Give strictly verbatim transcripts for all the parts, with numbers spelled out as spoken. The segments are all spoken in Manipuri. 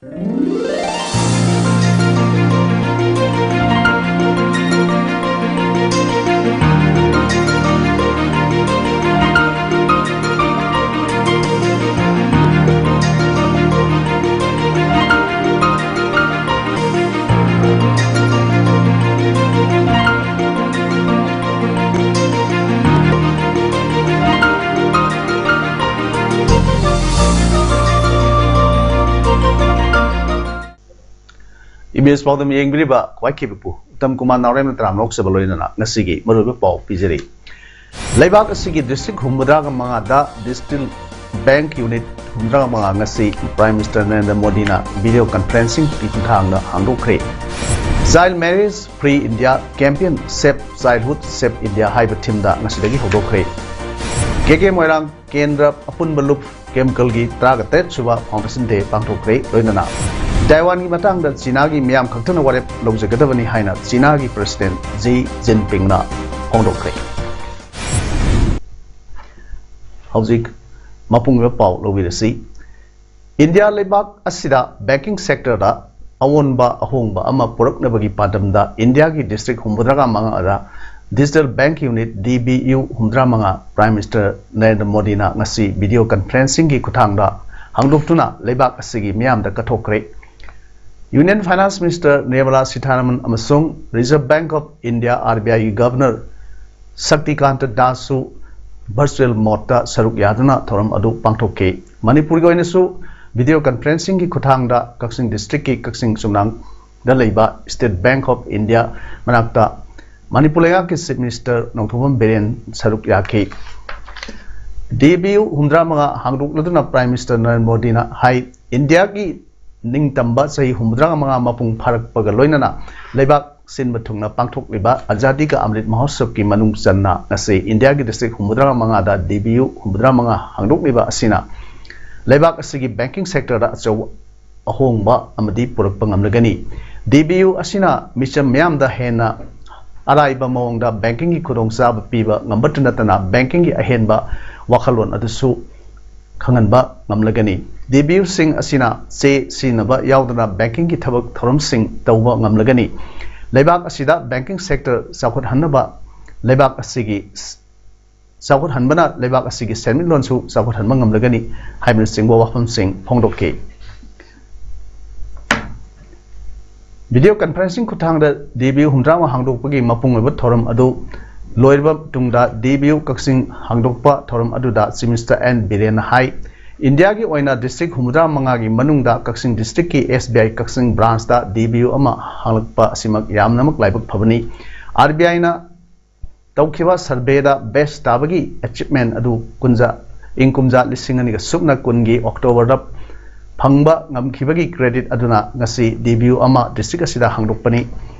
ꯏ ꯕꯤ ꯑꯦꯁ ꯄꯥꯎꯗꯝ ꯌꯦꯡꯕꯤꯔꯤꯕ ꯈ꯭ꯋꯥꯏꯈꯤꯕꯄꯨ ꯎꯇꯝ ꯀꯨꯃꯥꯔ ꯅꯥꯎꯔꯦꯝꯅ ꯇꯔꯥꯝꯅ ꯑꯣꯛꯆꯕ ꯂꯣꯏꯅꯅ ꯉꯁꯤꯒꯤ ꯃꯔꯨꯑꯣꯏꯕ ꯄꯥꯎ ꯄꯤꯖꯔꯤ꯫ ꯂꯩꯕꯥꯛ ꯑꯁꯤꯒꯤ ꯗꯤꯁꯇ꯭ꯔꯤꯛ ꯍꯨꯝꯐꯨꯇꯔꯥꯒ ꯃꯉꯥꯗ ꯗꯤꯁꯇ꯭ꯔꯤꯛ ꯕꯦꯡꯛ ꯌꯨꯅꯤꯠ ꯍꯨꯝꯐꯨꯇꯔꯥꯒ ꯃꯉꯥ ꯉꯁꯤ ꯄ꯭ꯔꯥꯏꯝ ꯃꯤꯅꯤꯁꯇꯔ ꯅꯔꯦꯟꯗ꯭ꯔ ꯃꯣꯗꯤꯅ ꯚꯤꯗꯤꯑꯣ ꯀꯟꯐꯔꯦꯟꯁꯤꯡꯒꯤ ꯈꯨꯠꯊꯥꯡꯗ ꯍꯥꯡꯗꯣꯛꯈ꯭ꯔꯦ꯫ Child Marriage Free India Campaign, Save Childhood, Save India ꯍꯥꯏꯕ ꯊꯤꯝꯗ ꯉꯁꯤꯗꯒꯤ ꯍꯧꯗꯣꯛꯈ꯭ꯔꯦ꯫ ꯀꯦ ꯀꯦ ꯃꯣꯏꯔꯥꯡ ꯀꯦꯟꯗ꯭ꯔ ꯑꯄꯨꯟꯕ ꯂꯨꯞ ꯀꯦꯃꯤꯀꯦꯜꯒꯤ ꯇꯔꯥꯒ ꯇꯔꯦꯠ ꯁꯨꯕ ꯐꯥꯎꯟꯗꯦꯁꯟ ꯗꯦ ꯄꯥꯡꯊꯣꯛꯈ꯭ꯔꯦ꯫ ꯂꯣꯏꯅꯅ ꯇꯥꯏꯋꯥꯟꯒꯤ ꯃꯇꯥꯡꯗ ꯆꯤꯅꯥꯒꯤ ꯃꯤꯌꯥꯝ ꯈꯛꯇꯅ ꯋꯥꯔꯦꯞ ꯂꯧꯖꯒꯗꯕꯅꯤ ꯍꯥꯏꯅ ꯆꯤꯅꯥꯒꯤ ꯄ꯭ꯔꯁꯤꯗꯦꯟꯠ ꯖꯤ ꯖꯤꯟꯄꯤꯡꯅ ꯐꯣꯡꯗꯣꯛꯈ꯭ꯔꯦ꯫ ꯍꯧꯖꯤꯛ ꯃꯄꯨꯡ ꯑꯣꯏꯕ ꯄꯥꯎ ꯂꯧꯕꯤꯔꯁꯤ꯫ ꯏꯟꯗꯤꯌꯥ ꯂꯩꯕꯥꯛ ꯑꯁꯤꯗ ꯕꯦꯡꯀꯤꯡ ꯁꯦꯛꯇꯔꯗ ꯑꯑꯣꯟꯕ ꯑꯍꯣꯡꯕ ꯑꯃ ꯄꯨꯔꯛꯅꯕꯒꯤ ꯄꯥꯟꯗꯝꯗ ꯏꯟꯗꯤꯌꯥꯒꯤ ꯗꯤꯁꯇ꯭ꯔꯤꯛ ꯍꯨꯝꯐꯨꯇꯔꯥꯒ ꯃꯉꯥꯗ digital bank unit, D B U, ꯍꯨꯝꯐꯨꯇꯔꯥ ꯃꯉꯥ ꯄ꯭ꯔꯥꯏꯝ ꯃꯤꯅꯤꯁꯇꯔ ꯅꯔꯦꯟꯗ꯭ꯔ ꯃꯣꯗꯤꯅ ꯉꯁꯤ ꯚꯤꯗꯤꯑꯣ ꯀꯟꯐꯔꯦꯟꯁꯤꯡꯒꯤ ꯈꯨꯠꯊꯥꯡꯗ ꯍꯥꯡꯗꯣꯛꯇꯨꯅ ꯂꯩꯕꯥꯛ ꯑꯁꯤꯒꯤ ꯃꯤꯌꯥꯝꯗ ꯀꯠꯊꯣꯛꯈ꯭ꯔꯦ꯫ ꯌꯨꯅꯤꯌꯟ ꯐꯥꯏꯅꯥꯟꯁ ꯃꯤꯅꯤꯁꯇꯔ ꯅꯤꯔꯃꯂꯥ ꯁꯤꯊꯥꯔꯥꯃꯟ ꯑꯃꯁꯨꯡ reserve bank of India, R B ꯑꯥꯏꯒꯤ ꯒꯚꯔꯅꯔ ꯁꯛꯇꯤꯀꯥꯟꯇ ꯗꯥꯁꯁꯨ ꯚꯔꯆꯨꯑꯦꯜ ꯃꯣꯗꯇ ꯁꯔꯨꯛ ꯌꯥꯗꯨꯅ ꯊꯧꯔꯝ ꯑꯗꯨ ꯄꯥꯡꯊꯣꯛꯈꯤ꯫ ꯃꯅꯤꯄꯨꯔꯒꯤ ꯑꯣꯏꯅꯁꯨ ꯚꯤꯗꯤꯑꯣ ꯀꯟꯐꯔꯦꯟꯁꯤꯡꯒꯤ ꯈꯨꯠꯊꯥꯡꯗ ꯀꯛꯆꯤꯡ ꯗꯤꯁꯇ꯭ꯔꯤꯛꯀꯤ ꯀꯛꯆꯤꯡ ꯆꯨꯝꯅꯥꯡꯗ ꯂꯩꯕ ꯁ꯭ꯇꯦꯠ ꯕꯦꯡꯛ ꯑꯣꯐ ꯏꯟꯗꯤꯌꯥ ꯃꯅꯥꯛꯇ ꯃꯅꯤꯄꯨꯔ ꯂꯩꯉꯥꯛꯀꯤ ꯆꯤꯐ ꯃꯤꯅꯤꯁꯇꯔ ꯅꯣꯡꯊꯣꯝꯕꯝ ꯕꯤꯔꯦꯟ ꯁꯔꯨꯛ ꯌꯥꯈꯤ꯫ ꯗꯤ ꯕꯤ ꯌꯨ ꯍꯨꯝꯐꯨꯇꯔꯥ ꯃꯉꯥ ꯍꯥꯡꯗꯣꯛꯂꯗꯨꯅ ꯄ꯭ꯔꯥꯏꯝ ꯃꯤꯅꯤꯁꯇꯔ ꯅꯔꯦꯟꯗ꯭ꯔ ꯃꯣꯗꯤꯅ ꯍꯥꯏ, ꯏꯟꯗꯤꯌꯥꯒꯤ ꯅꯤꯡꯇꯝꯕ ꯆꯍꯤ ꯍꯨꯝꯐꯨꯇꯔꯥ ꯃꯉꯥ ꯃꯄꯨꯡ ꯐꯥꯔꯛꯄꯒ ꯂꯣꯏꯅꯅ ꯂꯩꯕꯥꯛ ꯁꯤꯟꯕ ꯊꯨꯡꯅ ꯄꯥꯡꯊꯣꯛꯂꯤꯕ ꯑꯖꯥꯗꯤ ꯀꯥ ꯑꯃ꯭ꯔꯤꯠ ꯃꯍꯣꯠꯁꯕꯀꯤ ꯃꯅꯨꯡ ꯆꯟꯅ ꯉꯁꯤ ꯏꯟꯗꯤꯌꯥꯒꯤ ꯗꯤꯁꯇ꯭ꯔꯤꯛ ꯍꯨꯝꯐꯨꯇꯔꯥ ꯃꯉꯥꯗ ꯗꯤ ꯕꯤ ꯌꯨ ꯍꯨꯝꯐꯨꯇꯔꯥ ꯃꯉꯥ ꯍꯥꯡꯗꯣꯛꯂꯤꯕ ꯑꯁꯤꯅ ꯂꯩꯕꯥꯛ ꯑꯁꯤꯒꯤ ꯕꯦꯡꯀꯤꯡ ꯁꯦꯛꯇꯔꯗ ꯑꯆꯧꯕ ꯑꯍꯣꯡꯕ ꯑꯃꯗꯤ ꯄꯨꯔꯛꯄ ꯉꯝꯂꯒꯅꯤ꯫ ꯗꯤ ꯕꯤ ꯌꯨ ꯑꯁꯤꯅ ꯃꯤꯆꯝ ꯃꯤꯌꯥꯝꯗ ꯍꯦꯟꯅ ꯑꯔꯥꯏꯕ ꯃꯑꯣꯡꯗ ꯕꯦꯡꯀꯤꯡꯒꯤ ꯈꯨꯗꯣꯡꯆꯥꯕ ꯄꯤꯕ ꯉꯝꯕꯇ ꯅꯠꯇꯅ ꯕꯦꯡꯀꯤꯡꯒꯤ ꯑꯍꯦꯟꯕ ꯋꯥꯈꯜꯂꯣꯟ ꯑꯗꯨꯁꯨ ꯈꯪꯍꯟꯕ ꯉꯝꯂꯒꯅꯤ꯫ ꯗꯤꯕꯤꯌꯨꯁꯤꯡ ꯑꯁꯤꯅ ꯆꯦ ꯁꯤꯖꯤꯟꯅꯕ ꯌꯥꯎꯗꯅ ꯕꯦꯡꯀꯤꯡꯒꯤ ꯊꯕꯛ ꯊꯧꯔꯝꯁꯤꯡ ꯇꯧꯕ ꯉꯝꯂꯒꯅꯤ꯫ ꯂꯩꯕꯥꯛ ꯑꯁꯤꯗ ꯕꯦꯡꯀꯤꯡ ꯁꯦꯛꯇꯔ ꯆꯥꯎꯈꯠꯍꯟꯅꯕ ꯂꯩꯕꯥꯛ ꯑꯁꯤꯒꯤ ꯆꯥꯎꯈꯠꯍꯟꯕꯅ ꯂꯩꯕꯥꯛ ꯑꯁꯤꯒꯤ ꯁꯦꯟꯃꯤꯠꯂꯣꯟꯁꯨ ꯆꯥꯎꯈꯠꯍꯟꯕ ꯉꯝꯂꯒꯅꯤ ꯍꯥꯏꯕꯅꯆꯤꯡꯕ ꯋꯥꯐꯝꯁꯤꯡ ꯐꯣꯡꯗꯣꯛꯈꯤ꯫ ꯚꯤꯗꯤꯑꯣ ꯀꯟꯐꯔꯦꯟꯁꯤꯡ ꯈꯨꯠꯊꯥꯡꯗ ꯗꯤꯕꯤꯌꯨ ꯍꯨꯝꯗ꯭ꯔꯥꯃꯉꯥ ꯍꯥꯡꯗꯣꯛꯄꯒꯤ ꯃꯄꯨꯡ ꯑꯣꯏꯕ ꯊꯧꯔꯝ ꯑꯗꯨ ꯂꯣꯏꯔꯕ ꯃꯇꯨꯡꯗ ꯗꯤꯕꯤꯌꯨ ꯀꯛꯆꯤꯡ ꯍꯥꯡꯗꯣꯛꯄ ꯊꯧꯔꯝ ꯑꯗꯨꯗ ꯆꯤꯐ ꯃꯤꯅꯤꯁꯇꯔ ꯑꯦꯟ ꯕꯤꯔꯦꯟꯅ ꯍꯥꯏ, ꯏꯟꯗꯤꯌꯥꯒꯤ ꯑꯣꯏꯅ ꯗꯤꯁꯇ꯭ꯔꯤꯛ ꯍꯨꯝꯗ꯭ꯔꯥꯃꯉꯥꯒꯤ ꯃꯅꯨꯡꯗ ꯀꯛꯆꯤꯡ ꯗꯤꯁꯇ꯭ꯔꯤꯛꯀꯤ ꯑꯦꯁ ꯕꯤ ꯑꯥꯏ ꯀꯛꯆꯤꯡ ꯕ꯭ꯔꯥꯟꯁꯇ ꯗꯤꯕꯤꯌꯨ ꯑꯃ ꯍꯥꯡꯂꯛꯄ ꯑꯁꯤꯃꯛ ꯌꯥꯝꯅꯃꯛ ꯂꯥꯏꯕꯛ ꯐꯕꯅꯤ꯫ ꯑꯥꯔ ꯕꯤ ꯑꯥꯏꯅ ꯇꯧꯈꯤꯕ ꯁꯔꯚꯦꯗ ꯕꯦꯁ ꯇꯥꯕꯒꯤ ꯑꯦꯆꯤꯞꯃꯦꯟ ꯑꯗꯨ ꯀꯨꯝꯖꯥ, ꯏꯪ ꯀꯨꯝꯖꯥ ꯂꯤꯁꯤꯡ ꯑꯅꯤꯒ ꯁꯨꯞꯅ ꯀꯨꯟꯒꯤ ꯑꯣꯛꯇꯣꯕꯔꯗ ꯐꯪꯕ ꯉꯝꯈꯤꯕꯒꯤ ꯀ꯭ꯔꯦꯗꯤꯠ ꯑꯗꯨꯅ ꯉꯁꯤ ꯗꯤꯕꯤꯌꯨ ꯑꯃ ꯗꯤꯁꯇ꯭ꯔꯤꯛ ꯑꯁꯤꯗ ꯍꯥꯡꯗꯣꯛꯄꯅꯤ꯫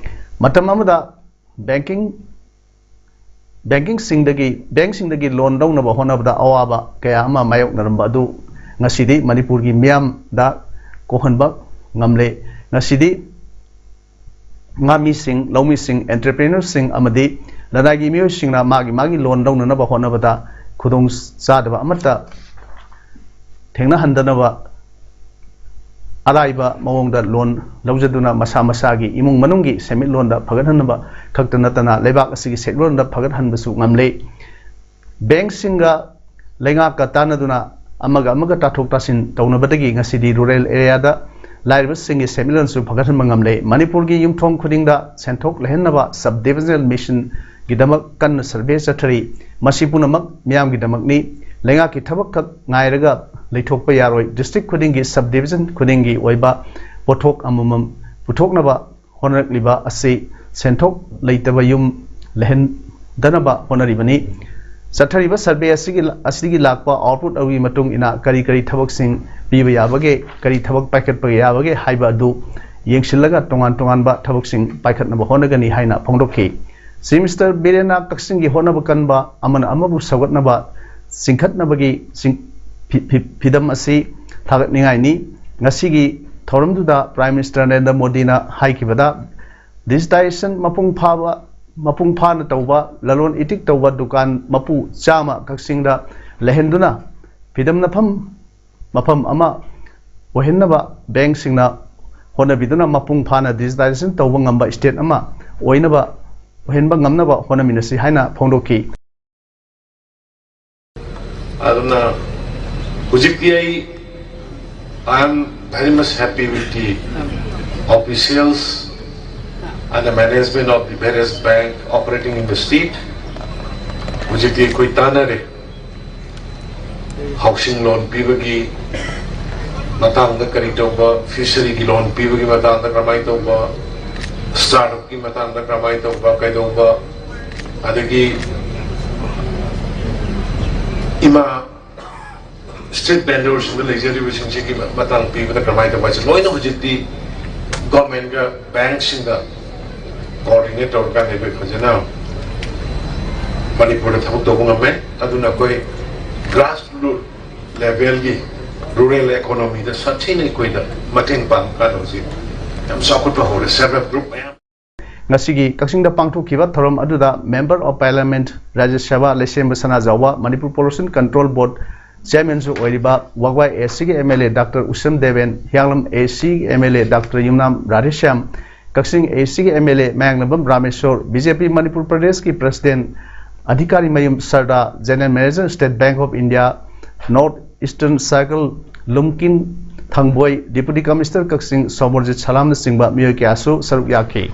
ꯃꯇꯝ ꯑꯃꯗ ꯕꯦꯡꯀꯤꯡ, ꯕꯦꯡꯀꯤꯡꯁꯤꯡꯗꯒꯤ, ꯕꯦꯡꯁꯤꯡꯗꯒꯤ ꯂꯣꯟ ꯂꯧꯅꯕ ꯍꯣꯠꯅꯕꯗ ꯑꯋꯥꯕ ꯀꯌꯥ ꯑꯃ ꯃꯥꯌꯣꯛꯅꯔꯝꯕ ꯑꯗꯨ ꯉꯁꯤꯗꯤ ꯃꯅꯤꯄꯨꯔꯒꯤ ꯃꯤꯌꯥꯝꯗ ꯀꯣꯛꯍꯟꯕ ꯉꯝꯂꯦ꯫ ꯉꯁꯤꯗꯤ ꯉꯥꯃꯤꯁꯤꯡ, ꯂꯧꯃꯤꯁꯤꯡ, ꯑꯦꯟꯇꯔꯄ꯭ꯔꯦꯅꯔꯁꯤꯡ ꯑꯃꯗꯤ ꯂꯅꯥꯏꯒꯤ ꯃꯤꯑꯣꯏꯁꯤꯡꯅ ꯃꯥꯒꯤ ꯃꯥꯒꯤ ꯂꯣꯟ ꯂꯧꯅꯅꯕ ꯍꯣꯠꯅꯕꯗ ꯈꯨꯗꯣꯡ ꯆꯥꯗꯕ ꯑꯃꯠꯇ ꯊꯦꯡꯅꯍꯟꯗꯅꯕ ꯑꯔꯥꯏꯕ ꯃꯑꯣꯡꯗ ꯂꯣꯟ ꯂꯧꯖꯗꯨꯅ ꯃꯁꯥ ꯃꯁꯥꯒꯤ ꯏꯃꯨꯡ ꯃꯅꯨꯡꯒꯤ ꯁꯦꯟꯃꯤꯠꯂꯣꯟꯗ ꯐꯒꯠꯍꯟꯅꯕ ꯈꯛꯇ ꯅꯠꯇꯅ ꯂꯩꯕꯥꯛ ꯑꯁꯤꯒꯤ ꯁꯦꯟꯃꯤꯠꯂꯣꯟꯗ ꯐꯒꯠꯍꯟꯕꯁꯨ ꯉꯝꯂꯦ꯫ ꯕꯦꯡꯁꯤꯡꯒ ꯂꯩꯉꯥꯛꯀ ꯇꯥꯟꯅꯗꯨꯅ ꯑꯃꯒ ꯑꯃꯒ ꯇꯥꯊꯣꯛ ꯇꯥꯁꯤꯟ ꯇꯧꯅꯕꯗꯒꯤ ꯉꯁꯤꯗꯤ ꯔꯨꯔꯦꯜ ꯑꯦꯔꯤꯌꯥꯗ ꯂꯥꯏꯔꯕꯁꯤꯡꯒꯤ ꯁꯦꯟꯃꯤꯠꯂꯣꯟꯁꯨ ꯐꯒꯠꯍꯟꯕ ꯉꯝꯂꯦ꯫ ꯃꯅꯤꯄꯨꯔꯒꯤ ꯌꯨꯝꯊꯣꯡ ꯈꯨꯗꯤꯡꯗ ꯁꯦꯟꯊꯣꯛ ꯂꯩꯍꯟꯅꯕ ꯁꯕ ꯗꯤꯕꯤꯖꯅꯦꯜ ꯃꯤꯁꯟꯒꯤꯗꯃꯛ ꯀꯟꯅ ꯁꯔꯚꯦ ꯆꯠꯊꯔꯤ꯫ ꯃꯁꯤ ꯄꯨꯝꯅꯃꯛ ꯃꯤꯌꯥꯝꯒꯤꯗꯃꯛꯅꯤ꯫ ꯂꯩꯉꯥꯛꯀꯤ ꯊꯕꯛꯈꯛ ꯉꯥꯏꯔꯒ ꯂꯩꯊꯣꯛꯄ ꯌꯥꯔꯣꯏ꯫ ꯗꯤꯁꯇ꯭ꯔꯤꯛ ꯈꯨꯗꯤꯡꯒꯤ, ꯁꯕ ꯗꯤꯕꯤꯖꯟ ꯈꯨꯗꯤꯡꯒꯤ ꯑꯣꯏꯕ ꯄꯣꯠꯊꯣꯛ ꯑꯃꯃꯝ ꯄꯨꯊꯣꯛꯅꯕ ꯍꯣꯠꯅꯔꯛꯂꯤꯕ ꯑꯁꯤ ꯁꯦꯟꯊꯣꯛ ꯂꯩꯇꯕ ꯌꯨꯝ ꯂꯩꯍꯟꯗꯅꯕ ꯍꯣꯠꯅꯔꯤꯕꯅꯤ꯫ ꯆꯠꯊꯔꯤꯕ ꯁꯔꯚꯦ ꯑꯁꯤꯒꯤ, ꯑꯁꯤꯒꯤ ꯂꯥꯛꯄ ꯑꯥꯎꯠꯄꯨꯠ ꯑꯗꯨꯒꯤ ꯃꯇꯨꯡ ꯏꯟꯅ ꯀꯔꯤ ꯀꯔꯤ ꯊꯕꯛꯁꯤꯡ ꯄꯤꯕ ꯌꯥꯕꯒꯦ, ꯀꯔꯤ ꯊꯕꯛ ꯄꯥꯏꯈꯠꯄ ꯌꯥꯕꯒꯦ ꯍꯥꯏꯕ ꯑꯗꯨ ꯌꯦꯡꯁꯤꯜꯂꯒ ꯇꯣꯉꯥꯟ ꯇꯣꯉꯥꯟꯕ ꯊꯕꯛꯁꯤꯡ ꯄꯥꯏꯈꯠꯅꯕ ꯍꯣꯠꯅꯒꯅꯤ ꯍꯥꯏꯅ ꯐꯣꯡꯗꯣꯛꯈꯤ꯫ ꯆꯤꯐ ꯃꯤꯅꯤꯁꯇꯔ ꯕꯤꯔꯦꯟꯅ ꯀꯛꯆꯤꯡꯒꯤ ꯍꯣꯠꯅꯕ ꯀꯟꯕ ꯑꯃꯅ ꯑꯃꯕꯨ ꯁꯧꯒꯠꯅꯕ ꯆꯤꯡꯈꯠꯅꯕꯒꯤ ꯆꯤꯡ-, ꯐꯤ-, ꯐꯤ-, ꯐꯤꯗꯝ ꯑꯁꯤ ꯊꯥꯒꯠꯅꯤꯡꯉꯥꯏꯅꯤ꯫ ꯉꯁꯤꯒꯤ ꯊꯧꯔꯝꯗꯨꯗ ꯄ꯭ꯔꯥꯏꯝ ꯃꯤꯅꯤꯁꯇꯔ ꯅꯔꯦꯟꯗ꯭ꯔ ꯃꯣꯗꯤꯅ ꯍꯥꯏꯈꯤꯕꯗ, ꯗꯤꯖꯤꯇꯥꯏꯖꯦꯁꯟ ꯃꯄꯨꯡ ꯐꯥꯕ, ꯃꯄꯨꯡ ꯐꯥꯅ ꯇꯧꯕ, ꯂꯂꯣꯟ ꯏꯇꯤꯛ ꯇꯧꯕ ꯗꯨꯀꯥꯟ ꯃꯄꯨ ꯆꯥꯝꯃ ꯀꯛꯆꯤꯡꯗ ꯂꯩꯍꯟꯗꯨꯅ ꯐꯤꯗꯝꯅꯐꯝ ꯃꯐꯝ ꯑꯃ ꯑꯣꯏꯍꯟꯅꯕ ꯕꯦꯡꯁꯤꯡꯅ ꯍꯣꯠꯅꯕꯤꯗꯨꯅ ꯃꯄꯨꯡ ꯐꯥꯅ ꯗꯤꯖꯤꯇꯥꯏꯖꯦꯁꯟ ꯇꯧꯕ ꯉꯝꯕ ꯁ꯭ꯇꯦꯠ ꯑꯃ ꯑꯣꯏꯅꯕ ꯑꯣꯏꯍꯟꯕ ꯉꯝꯅꯕ ꯍꯣꯠꯅꯃꯤꯟꯅꯁꯤ ꯍꯥꯏꯅ ꯐꯣꯡꯗꯣꯛꯈꯤ꯫ ꯑꯗꯨꯅ ꯍꯧꯖꯤꯛꯇꯤ ꯑꯩ I am very much happy with the officials and the management of the various bank operating in the state. ꯍꯧꯖꯤꯛꯇꯤ ꯑꯩꯈꯣꯏ ꯇꯥꯟꯅꯔꯦ꯫ ꯍꯥꯎꯁꯤꯡ ꯂꯣꯟ ꯄꯤꯕꯒꯤ ꯃꯇꯥꯡꯗ ꯀꯔꯤ ꯇꯧꯕ, ꯐꯤꯁꯔꯤꯒꯤ ꯂꯣꯟ ꯄꯤꯕꯒꯤ ꯃꯇꯥꯡꯗ ꯀꯔꯝꯍꯥꯏꯅ ꯇꯧꯕ, ꯁ꯭ꯇꯥꯔꯠ ꯑꯞꯀꯤ ꯃꯇꯥꯡꯗ ꯀꯔꯝꯍꯥꯏꯅ ꯇꯧꯕ, ꯀꯩꯗꯧꯕ, ꯑꯗꯒꯤ ꯏꯃꯥ ꯁ꯭ꯇ꯭ꯔꯤꯠ ꯚꯦꯟꯗꯔꯁꯤꯡꯗ ꯂꯩꯖꯔꯤꯕꯁꯤꯡꯁꯤꯒꯤ ꯃꯇꯥꯡ ꯄꯤꯕꯗ ꯀꯔꯝꯍꯥꯏꯅ ꯇꯧꯕ ꯍꯥꯏꯁꯦ ꯂꯣꯏꯅ ꯍꯧꯖꯤꯛꯇꯤ ꯒꯣꯔꯃꯦꯟꯒ ꯕꯦꯡꯁꯤꯡꯒ ꯀꯣꯑꯣꯔꯗꯤꯅꯦꯠ ꯇꯧꯔꯀꯥꯟꯗ ꯑꯩꯈꯣꯏ ꯐꯖꯅ ꯃꯅꯤꯄꯨꯔꯗ ꯊꯕꯛ ꯇꯧꯕ ꯉꯝꯃꯦ꯫ ꯑꯗꯨꯅ ꯑꯩꯈꯣꯏ ꯒ꯭ꯔꯥꯁ ꯔꯨꯠ ꯂꯦꯚꯦꯜꯒꯤ ꯔꯨꯔꯦꯜ ꯏꯀꯣꯅꯣꯃꯤꯗ ꯁꯥꯊꯤꯅ ꯑꯩꯈꯣꯏꯗ ꯃꯇꯦꯡ ꯄꯥꯡꯕ ꯀꯥꯟꯗ ꯍꯧꯖꯤꯛ ꯌꯥꯝ ꯆꯥꯎꯈꯠꯄ ꯍꯧꯔꯦ꯫ ꯁꯦꯜꯐ ꯍꯦꯜꯞ ꯒ꯭ꯔꯨꯞ ꯃꯌꯥꯝ ꯉꯁꯤꯒꯤ ꯀꯛꯆꯤꯡꯗ ꯄꯥꯡꯊꯣꯛꯈꯤꯕ ꯊꯧꯔꯝ ꯑꯗꯨꯗ Member of Parliament Rajya Sabha ꯂꯩꯁꯦꯝꯕ ꯁꯅꯥꯖꯥꯎꯕ, ꯃꯅꯤꯄꯨꯔ ꯄꯣꯂꯨꯁꯟ ꯀꯟꯇ꯭ꯔꯣꯜ ꯕꯣꯔꯗ ꯆꯤꯌꯔꯃꯦꯟꯁꯨ ꯑꯣꯏꯔꯤꯕ ꯋꯥꯒꯋꯥꯏ ꯑꯦ ꯁꯤꯒꯤ M L A doctor Usham Deben, Hiyanglam A ꯁꯤꯒꯤ M L A doctor Yumnam Radheshyam, Kakching A ꯁꯤꯒꯤ M L A Mayanglambam Rameshwar, B J P Manipur ꯄ꯭ꯔꯗꯦꯁꯀꯤ president Adhikari Mayum Sharda, general manager state bank of India north eastern circle Lumkin Thangboi, deputy commissioner Kakching Somorjit ꯁꯂꯥꯝꯅꯆꯤꯡꯕ ꯃꯤꯑꯣꯏ ꯀꯌꯥꯁꯨ ꯁꯔꯨꯛ ꯌꯥꯈꯤ꯫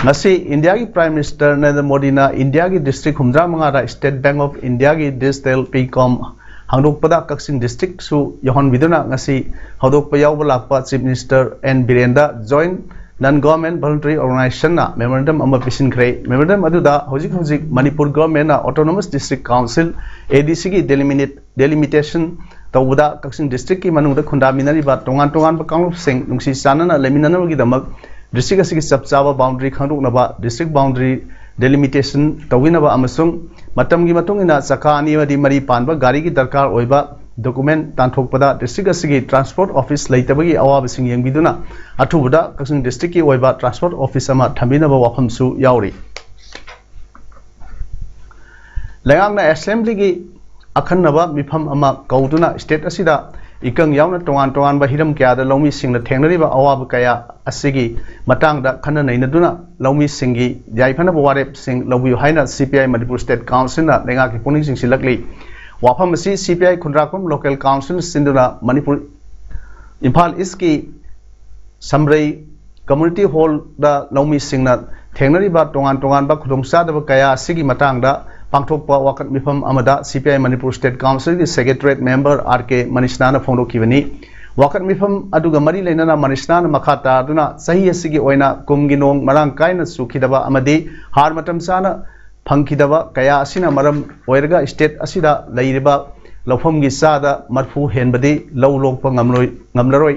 ꯉꯁꯤ ꯏꯟꯗꯤꯌꯥꯒꯤ ꯄ꯭ꯔꯥꯏꯝ ꯃꯤꯅꯤꯁꯇꯔ ꯅꯔꯦꯟꯗ꯭ꯔ ꯃꯣꯗꯤꯅ ꯏꯟꯗꯤꯌꯥꯒꯤ ꯗꯤꯁꯇ꯭ꯔꯤꯛ ꯍꯨꯝꯗ꯭ꯔꯥ ꯃꯉꯥꯗ ꯁ꯭ꯇꯦꯠ ꯕꯦꯡꯛ ꯑꯣꯐ ꯏꯟꯗꯤꯌꯥꯒꯤ ꯗꯤꯖꯤꯇꯦꯜ ꯄꯦ ꯀꯣꯝ ꯍꯥꯡꯗꯣꯛꯄꯗ ꯀꯛꯆꯤꯡ ꯗꯤꯁꯇ꯭ꯔꯤꯛꯁꯨ ꯌꯥꯎꯍꯟꯕꯤꯗꯨꯅ ꯉꯁꯤ ꯍꯧꯗꯣꯛꯄ ꯌꯥꯎꯕ ꯂꯥꯛꯄ ꯆꯤꯐ ꯃꯤꯅꯤꯁꯇꯔ ꯑꯦꯟ ꯕꯤꯔꯦꯟꯗ ꯖꯣꯏꯟ ꯅꯟ ꯒꯣꯔꯃꯦꯟ ꯚꯣꯂꯨꯟꯇꯔꯤ ꯑꯣꯔꯒꯅꯥꯏꯖꯦꯁꯟꯅ ꯃꯦꯃꯣꯔꯦꯟꯗꯝ ꯑꯃ ꯄꯤꯁꯤꯟꯈ꯭ꯔꯦ꯫ ꯃꯦꯃꯣꯔꯦꯟꯗꯝ ꯑꯗꯨꯗ ꯍꯧꯖꯤꯛ ꯍꯧꯖꯤꯛ ꯃꯅꯤꯄꯨꯔ ꯒꯣꯔꯃꯦꯟꯅ autonomous district council, A D ꯁꯤꯒꯤ ꯗꯦꯂꯤꯃꯤꯅꯦꯠ ꯗꯦꯂꯤꯃꯤꯇꯦꯁꯟ ꯇꯧꯕꯗ ꯀꯛꯆꯤꯡ ꯗꯤꯁꯇ꯭ꯔꯤꯛꯀꯤ ꯃꯅꯨꯡꯗ ꯈꯨꯟꯗꯥꯃꯤꯟꯅꯔꯤꯕ ꯇꯣꯉꯥꯟ ꯇꯣꯉꯥꯟꯕ ꯀꯥꯡꯂꯨꯞꯁꯤꯡ ꯅꯨꯡꯁꯤ ꯆꯥꯟꯅꯅ ꯂꯩꯃꯤꯟꯅꯅꯕꯒꯤꯗꯃꯛ ꯗꯤꯁꯇ꯭ꯔꯤꯛ ꯑꯁꯤꯒꯤ ꯆꯞ ꯆꯥꯕ ꯕꯥꯎꯟꯗꯔꯤ ꯈꯪꯗꯣꯛꯅꯕ, ꯗꯤꯁꯇ꯭ꯔꯤꯛ ꯕꯥꯎꯟꯗꯔꯤ ꯗꯦꯂꯤꯃꯤꯇꯦꯁꯟ ꯇꯧꯕꯤꯅꯕ ꯑꯃꯁꯨꯡ ꯃꯇꯝꯒꯤ ꯃꯇꯨꯡ ꯏꯟꯅ ꯆꯀꯥ ꯑꯅꯤ ꯑꯃꯗꯤ ꯃꯔꯤ ꯄꯥꯟꯕ ꯒꯥꯔꯤꯒꯤ ꯗꯔꯀꯥꯔ ꯑꯣꯏꯕ ꯗꯣꯀꯨꯃꯦꯟ ꯇꯥꯟꯊꯣꯛꯄꯗ ꯗꯤꯁꯇ꯭ꯔꯤꯛ ꯑꯁꯤꯒꯤ ꯇ꯭ꯔꯥꯟꯁꯄꯣꯔꯠ ꯑꯣꯐꯤꯁ ꯂꯩꯇꯕꯒꯤ ꯑꯋꯥꯕꯁꯤꯡ ꯌꯦꯡꯕꯤꯗꯨꯅ ꯑꯊꯨꯕꯗ ꯀꯛꯆꯤꯡ ꯗꯤꯁꯇ꯭ꯔꯤꯛꯀꯤ ꯑꯣꯏꯕ ꯇ꯭ꯔꯥꯟꯁꯄꯣꯔꯠ ꯑꯣꯐꯤꯁ ꯑꯃ ꯊꯝꯕꯤꯅꯕ ꯋꯥꯐꯝꯁꯨ ꯌꯥꯎꯔꯤ꯫ ꯂꯩꯉꯥꯛꯅ ꯑꯦꯁꯦꯝꯕ꯭ꯂꯤꯒꯤ ꯑꯈꯟꯅꯕ ꯃꯤꯐꯝ ꯑꯃ ꯀꯧꯗꯨꯅ state ꯑꯁꯤꯗ ꯏꯀꯪ ꯌꯥꯎꯅ ꯇꯣꯉꯥꯟ ꯇꯣꯉꯥꯟꯕ ꯍꯤꯔꯝ ꯀꯌꯥꯗ ꯂꯧꯃꯤꯁꯤꯡꯅ ꯊꯦꯡꯅꯔꯤꯕ ꯑꯋꯥꯕ ꯀꯌꯥ ꯑꯁꯤꯒꯤ ꯃꯇꯥꯡꯗ ꯈꯟꯅ ꯅꯩꯅꯗꯨꯅ ꯂꯧꯃꯤꯁꯤꯡꯒꯤ ꯌꯥꯏꯐꯅꯕ ꯋꯥꯔꯦꯞꯁꯤꯡ ꯂꯧꯕꯤꯌꯨ ꯍꯥꯏꯅ C P I Manipur State Councilꯅ ꯂꯩꯉꯥꯛꯀꯤ ꯄꯨꯛꯅꯤꯡ ꯆꯤꯡꯁꯤꯜꯂꯛꯂꯤ꯫ ꯋꯥꯐꯝ ꯑꯁꯤ C P I Khundrakpam local council ꯁꯤꯟꯗꯨꯅ ꯃꯅꯤꯄꯨꯔ, ꯏꯝꯐꯥꯜ Eastꯀꯤ ꯁꯝꯔꯩ community hallꯗ ꯂꯧꯃꯤꯁꯤꯡꯅ ꯊꯦꯡꯅꯔꯤꯕ ꯇꯣꯉꯥꯟ ꯇꯣꯉꯥꯟꯕ ꯈꯨꯗꯣꯡꯆꯥꯗꯕ ꯀꯌꯥ ꯑꯁꯤꯒꯤ ꯃꯇꯥꯡꯗ ꯄꯥꯡꯊꯣꯛꯄ ꯋꯥꯀꯠ ꯃꯤꯐꯝ ꯑꯃꯗ C P I Manipur State Councilꯒꯤ Secretariat member R K ꯃꯅꯤꯁꯅꯥꯅ ꯐꯣꯡꯗꯣꯛꯈꯤꯕꯅꯤ꯫ ꯋꯥꯀꯠ ꯃꯤꯐꯝ ꯑꯗꯨꯒ ꯃꯔꯤ ꯂꯩꯅꯅ ꯃꯅꯤꯁꯅꯥꯅ ꯃꯈꯥ ꯇꯥꯗꯨꯅ ꯆꯍꯤ ꯑꯁꯤꯒꯤ ꯑꯣꯏꯅ ꯀꯨꯝꯒꯤ ꯅꯣꯡ ꯃꯔꯥꯡ ꯀꯥꯏꯅ ꯆꯨꯈꯤꯗꯕ ꯑꯃꯗꯤ ꯍꯥꯔ ꯃꯇꯝ ꯆꯥꯅ ꯐꯪꯈꯤꯗꯕ ꯀꯌꯥ ꯑꯁꯤꯅ ꯃꯔꯝ ꯑꯣꯏꯔꯒ state ꯑꯁꯤꯗ ꯂꯩꯔꯤꯕ ꯂꯧꯐꯝꯒꯤ ꯆꯥꯗ ꯃꯔꯐꯨ ꯍꯦꯟꯕꯗꯤ ꯂꯧ ꯂꯣꯛꯄ ꯉꯝꯂꯣꯏ, ꯉꯝꯂꯔꯣꯏ꯫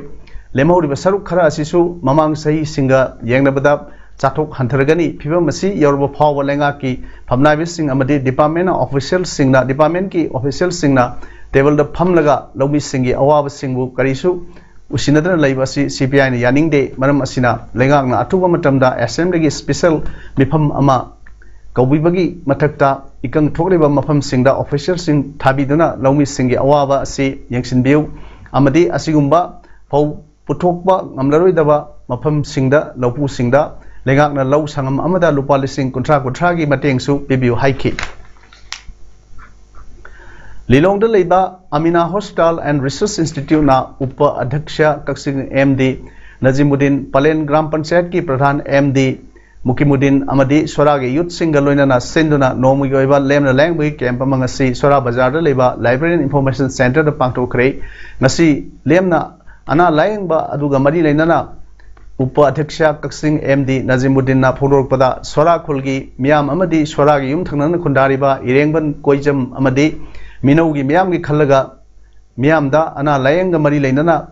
ꯂꯦꯝꯍꯧꯔꯤꯕ ꯁꯔꯨꯛ ꯈꯔ ꯑꯁꯤꯁꯨ ꯃꯃꯥꯡ ꯆꯍꯤꯁꯤꯡꯒ ꯌꯦꯡꯅꯕꯗ ꯆꯥꯊꯣꯛ ꯍꯟꯊꯔꯒꯅꯤ꯫ ꯐꯤꯕꯝ ꯑꯁꯤ ꯌꯧꯔꯕ ꯐꯥꯎꯕ ꯂꯩꯉꯥꯛꯀꯤ ꯐꯝꯅꯥꯏꯕꯁꯤꯡ ꯑꯃꯗꯤ department officialꯁꯤꯡꯅ, departmentꯀꯤ officialꯁꯤꯡꯅ tableꯗ ꯐꯝꯂꯒ ꯂꯧꯃꯤꯁꯤꯡꯒꯤ ꯑꯋꯥꯕꯁꯤꯡꯕꯨ ꯀꯔꯤꯁꯨ ꯎꯁꯤꯟꯅꯗꯅ ꯂꯩꯕ ꯑꯁꯤ C P Iꯅ ꯌꯥꯅꯤꯡꯗꯦ꯫ ꯃꯔꯝ ꯑꯁꯤꯅ ꯂꯩꯉꯥꯛꯅ ꯑꯊꯨꯕ ꯃꯇꯝꯗ assemblyꯒꯤ special ꯃꯤꯐꯝ ꯑꯃ ꯀꯧꯕꯤꯕꯒꯤ ꯃꯊꯛꯇ ꯏꯀꯪ ꯊꯣꯛꯂꯤꯕ ꯃꯐꯝꯁꯤꯡꯗ officialꯁꯤꯡ ꯊꯥꯕꯤꯗꯨꯅ ꯂꯧꯃꯤꯁꯤꯡꯒꯤ ꯑꯋꯥꯕ ꯑꯁꯤ ꯌꯦꯡꯁꯤꯟꯕꯤꯌꯨ ꯑꯃꯗꯤ ꯑꯁꯤꯒꯨꯝꯕ ꯐꯧ ꯄꯨꯊꯣꯛꯄ ꯉꯝꯂꯔꯣꯏꯗꯕ ꯃꯐꯝꯁꯤꯡꯗ, ꯂꯧꯄꯨꯁꯤꯡꯗ ꯂꯩꯉꯥꯛꯅ ꯂꯧ ꯁꯪꯉꯝ ꯑꯃꯗ ꯂꯨꯄꯥ ꯂꯤꯁꯤꯡ ꯀꯨꯟꯊ꯭ꯔꯥ ꯀꯨꯟꯊ꯭ꯔꯥꯒꯤ ꯃꯇꯦꯡꯁꯨ ꯄꯤꯕꯤꯌꯨ ꯍꯥꯏꯈꯤ꯫ ꯂꯤꯂꯣꯡꯗ ꯂꯩꯕ Amina Hospital and Research Instituteꯅ ꯎꯄ ꯑꯙ꯭ꯌꯛꯁ ꯀꯛꯆꯤꯡ M D ꯅꯖꯤꯃꯨꯗꯤꯟ, ꯄꯂꯦꯟ ꯒ꯭ꯔꯥꯝ ꯄꯟꯆꯥꯌꯠꯀꯤ ꯄ꯭ꯔꯙꯥꯟ M D ꯃꯨꯀꯤꯃꯨꯗꯤꯟ ꯑꯃꯗꯤ ꯁꯣꯔꯥꯒꯤ youthꯁꯤꯡꯒ ꯂꯣꯏꯅꯅ ꯁꯤꯟꯗꯨꯅ ꯅꯣꯡꯃꯒꯤ ꯑꯣꯏꯕ ꯂꯦꯝꯅ ꯂꯥꯌꯦꯡꯕꯒꯤ camp ꯑꯃ ꯉꯁꯤ ꯁꯣꯔꯥ ꯕꯖꯥꯔꯗ ꯂꯩꯕ Library and Information Centreꯗ ꯄꯥꯡꯊꯣꯛꯈ꯭ꯔꯦ꯫ ꯉꯁꯤ ꯂꯦꯝꯅ ꯑꯅꯥ ꯂꯥꯌꯦꯡꯕ ꯑꯗꯨꯒ ꯃꯔꯤ ꯂꯩꯅꯅ ꯎꯄ ꯑꯙ꯭ꯌꯛꯁ ꯀꯛꯆꯤꯡ M D ꯅꯖꯤꯃꯨꯗꯤꯟꯅ ꯐꯣꯡꯗꯣꯔꯛꯄꯗ, ꯁꯣꯔꯥ ꯈꯨꯜꯒꯤ ꯃꯤꯌꯥꯝ ꯑꯃꯗꯤ ꯁꯣꯔꯥꯒꯤ ꯌꯨꯝꯊꯪꯅꯅ ꯈꯨꯟꯗꯥꯔꯤꯕ ꯏꯔꯦꯡꯕꯟ, ꯀꯣꯏꯖꯝ ꯑꯃꯗꯤ ꯃꯤꯅꯧꯒꯤ ꯃꯤꯌꯥꯝꯒꯤ ꯈꯜꯂꯒ ꯃꯤꯌꯥꯝꯗ ꯑꯅꯥ ꯂꯥꯌꯦꯡꯒ ꯃꯔꯤ ꯂꯩꯅꯅ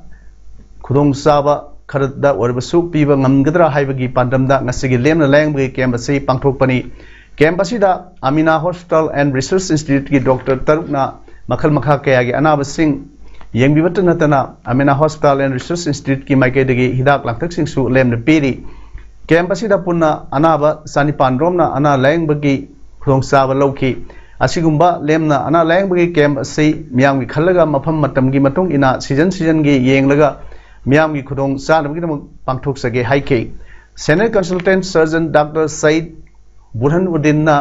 ꯈꯨꯗꯣꯡꯆꯥꯕ ꯈꯔꯗ ꯑꯣꯏꯔꯕꯁꯨ ꯄꯤꯕ ꯉꯝꯒꯗ꯭ꯔꯥ ꯍꯥꯏꯕꯒꯤ ꯄꯥꯟꯗꯝꯗ ꯉꯁꯤꯒꯤ ꯂꯦꯝꯅ ꯂꯥꯌꯦꯡꯕꯒꯤ camp ꯑꯁꯤ ꯄꯥꯡꯊꯣꯛꯄꯅꯤ꯫ Camp ꯑꯁꯤꯗ Amina Hospital and Research Instituteꯀꯤ doctor ꯇꯔꯨꯛꯅ ꯃꯈꯜ ꯃꯈꯥ ꯀꯌꯥꯒꯤ ꯑꯅꯥꯕꯁꯤꯡ ꯌꯦꯡꯕꯤꯕꯇ ꯅꯠꯇꯅ Amina Hospital and Research Instituteꯀꯤ ꯃꯥꯏꯀꯩꯗꯒꯤ ꯍꯤꯗꯥꯛ ꯂꯥꯡꯊꯛꯁꯤꯡꯁꯨ ꯂꯦꯝꯅ ꯄꯤꯔꯤ꯫ Camp ꯑꯁꯤꯗ ꯄꯨꯟꯅ ꯑꯅꯥꯕ ꯆꯅꯤꯄꯥꯟ ꯔꯣꯝꯅ ꯑꯅꯥ ꯂꯥꯌꯦꯡꯕꯒꯤ ꯈꯨꯗꯣꯡꯆꯥꯕ ꯂꯧꯈꯤ꯫ ꯑꯁꯤꯒꯨꯝꯕ ꯂꯦꯝꯅ ꯑꯅꯥ ꯂꯥꯌꯦꯡꯕꯒꯤ ꯀꯦꯝꯞ ꯑꯁꯤ ꯃꯤꯌꯥꯝꯒꯤ ꯈꯜꯂꯒ ꯃꯐꯝ ꯃꯇꯝꯒꯤ ꯃꯇꯨꯡ ꯏꯟꯅ ꯁꯤꯖꯟ ꯁꯤꯖꯟꯒꯤ ꯌꯦꯡꯂꯒ ꯃꯤꯌꯥꯝꯒꯤ ꯈꯨꯗꯣꯡ ꯆꯥꯅꯕꯒꯤꯗꯃꯛ ꯄꯥꯡꯊꯣꯛꯆꯒꯦ ꯍꯥꯏꯈꯤ꯫ Senior Consultant Surgeon Doctor Saeed Burhan Uddinꯅ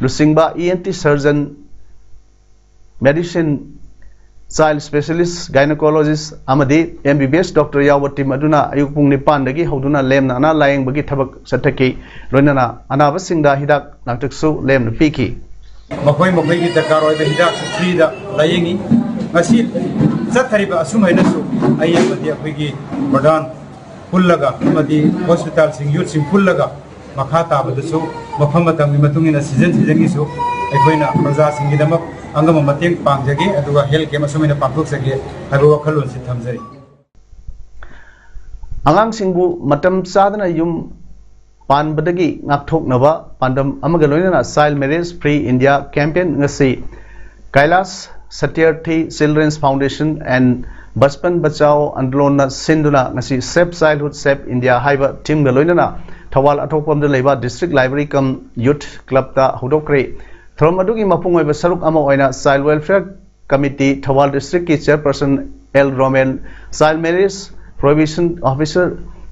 ꯂꯨꯆꯤꯡꯕ E N T surgeon, medicine, child specialist, gynecologist ꯑꯃꯗꯤ M B B S doctor ꯌꯥꯎꯕ ꯇꯤꯝ ꯑꯗꯨꯅ ꯑꯌꯨꯛ ꯄꯨꯡ ꯅꯤꯄꯥꯟꯗꯒꯤ ꯍꯧꯗꯨꯅ ꯂꯦꯝꯅ ꯑꯅꯥ ꯂꯥꯌꯦꯡꯕꯒꯤ ꯊꯕꯛ ꯆꯠꯊꯈꯤ꯫ ꯂꯣꯏꯅꯅ ꯑꯅꯥꯕꯁꯤꯡꯗ ꯍꯤꯗꯥꯛ ꯂꯥꯡꯊꯛꯁꯨ ꯂꯦꯝꯅ ꯄꯤꯈꯤ꯫ ꯃꯈꯣꯏ ꯃꯈꯣꯏꯒꯤ ꯗꯔꯀꯥꯔ ꯑꯣꯏꯕ ꯍꯤꯗꯥꯛꯁꯨ ꯐ꯭ꯔꯤꯗ ꯂꯥꯌꯦꯡꯉꯤ꯫ ꯉꯁꯤ ꯆꯠꯊꯔꯤꯕ ꯑꯁꯨꯝ ꯍꯥꯏꯅꯁꯨ ꯑꯩ ꯑꯃꯗꯤ ꯑꯩꯈꯣꯏꯒꯤ ꯄ꯭ꯔꯙꯥꯟ ꯄꯨꯜꯂꯒ ꯑꯃꯗꯤ ꯍꯣꯁꯄꯤꯇꯥꯜꯁꯤꯡ, ꯌꯨꯠꯁꯤꯡ ꯄꯨꯜꯂꯒ ꯃꯈꯥ ꯇꯥꯕꯗꯁꯨ ꯃꯐꯝ ꯃꯇꯝꯒꯤ ꯃꯇꯨꯡ ꯏꯟꯅ ꯁꯤꯖꯟ ꯁꯤꯖꯟꯒꯤꯁꯨ ꯑꯩꯈꯣꯏꯅ ꯄ꯭ꯔꯖꯥꯁꯤꯡꯒꯤꯗꯃꯛ ꯑꯉꯝꯕ ꯃꯇꯦꯡ ꯄꯥꯡꯖꯒꯦ, ꯑꯗꯨꯒ ꯍꯦꯜꯊ ꯀꯦꯝꯞ ꯑꯁꯨꯃꯥꯏꯅ ꯄꯥꯡꯊꯣꯛꯆꯒꯦ ꯍꯥꯏꯕ ꯋꯥꯈꯜꯂꯣꯟꯁꯤ ꯊꯝꯖꯔꯤ꯫ ꯑꯉꯥꯡꯁꯤꯡꯕꯨ ꯃꯇꯝ ꯆꯥꯗꯅ ꯌꯨꯝ ꯄꯥꯟꯕꯗꯒꯤ ꯉꯥꯛꯊꯣꯛꯅꯕ ꯄꯥꯟꯗꯝ ꯑꯃꯒ ꯂꯣꯏꯅꯅ Child Marriage Free India campaign ꯉꯁꯤ ꯀꯩꯂꯥꯁ Satyarthi Children's Foundation and Bachpan Bachao Andolonꯅ ꯁꯤꯟꯗꯨꯅ ꯉꯁꯤ Save Childhood Save India ꯍꯥꯏꯕ ꯊꯤꯝꯒ ꯂꯣꯏꯅꯅ ꯊꯧꯕꯥꯜ ꯑꯊꯣꯛꯄꯝꯗ ꯂꯩꯕ District Library cum Youth Clubꯇ ꯍꯧꯗꯣꯛꯈ꯭ꯔꯦ꯫ ꯊꯧꯔꯝ ꯑꯗꯨꯒꯤ ꯃꯄꯨꯡ ꯑꯣꯏꯕ ꯁꯔꯨꯛ ꯑꯃ ꯑꯣꯏꯅ Child Welfare Committee Thoubal Districtꯀꯤ Chairperson L Romen, Child Marriage Prohibition Officer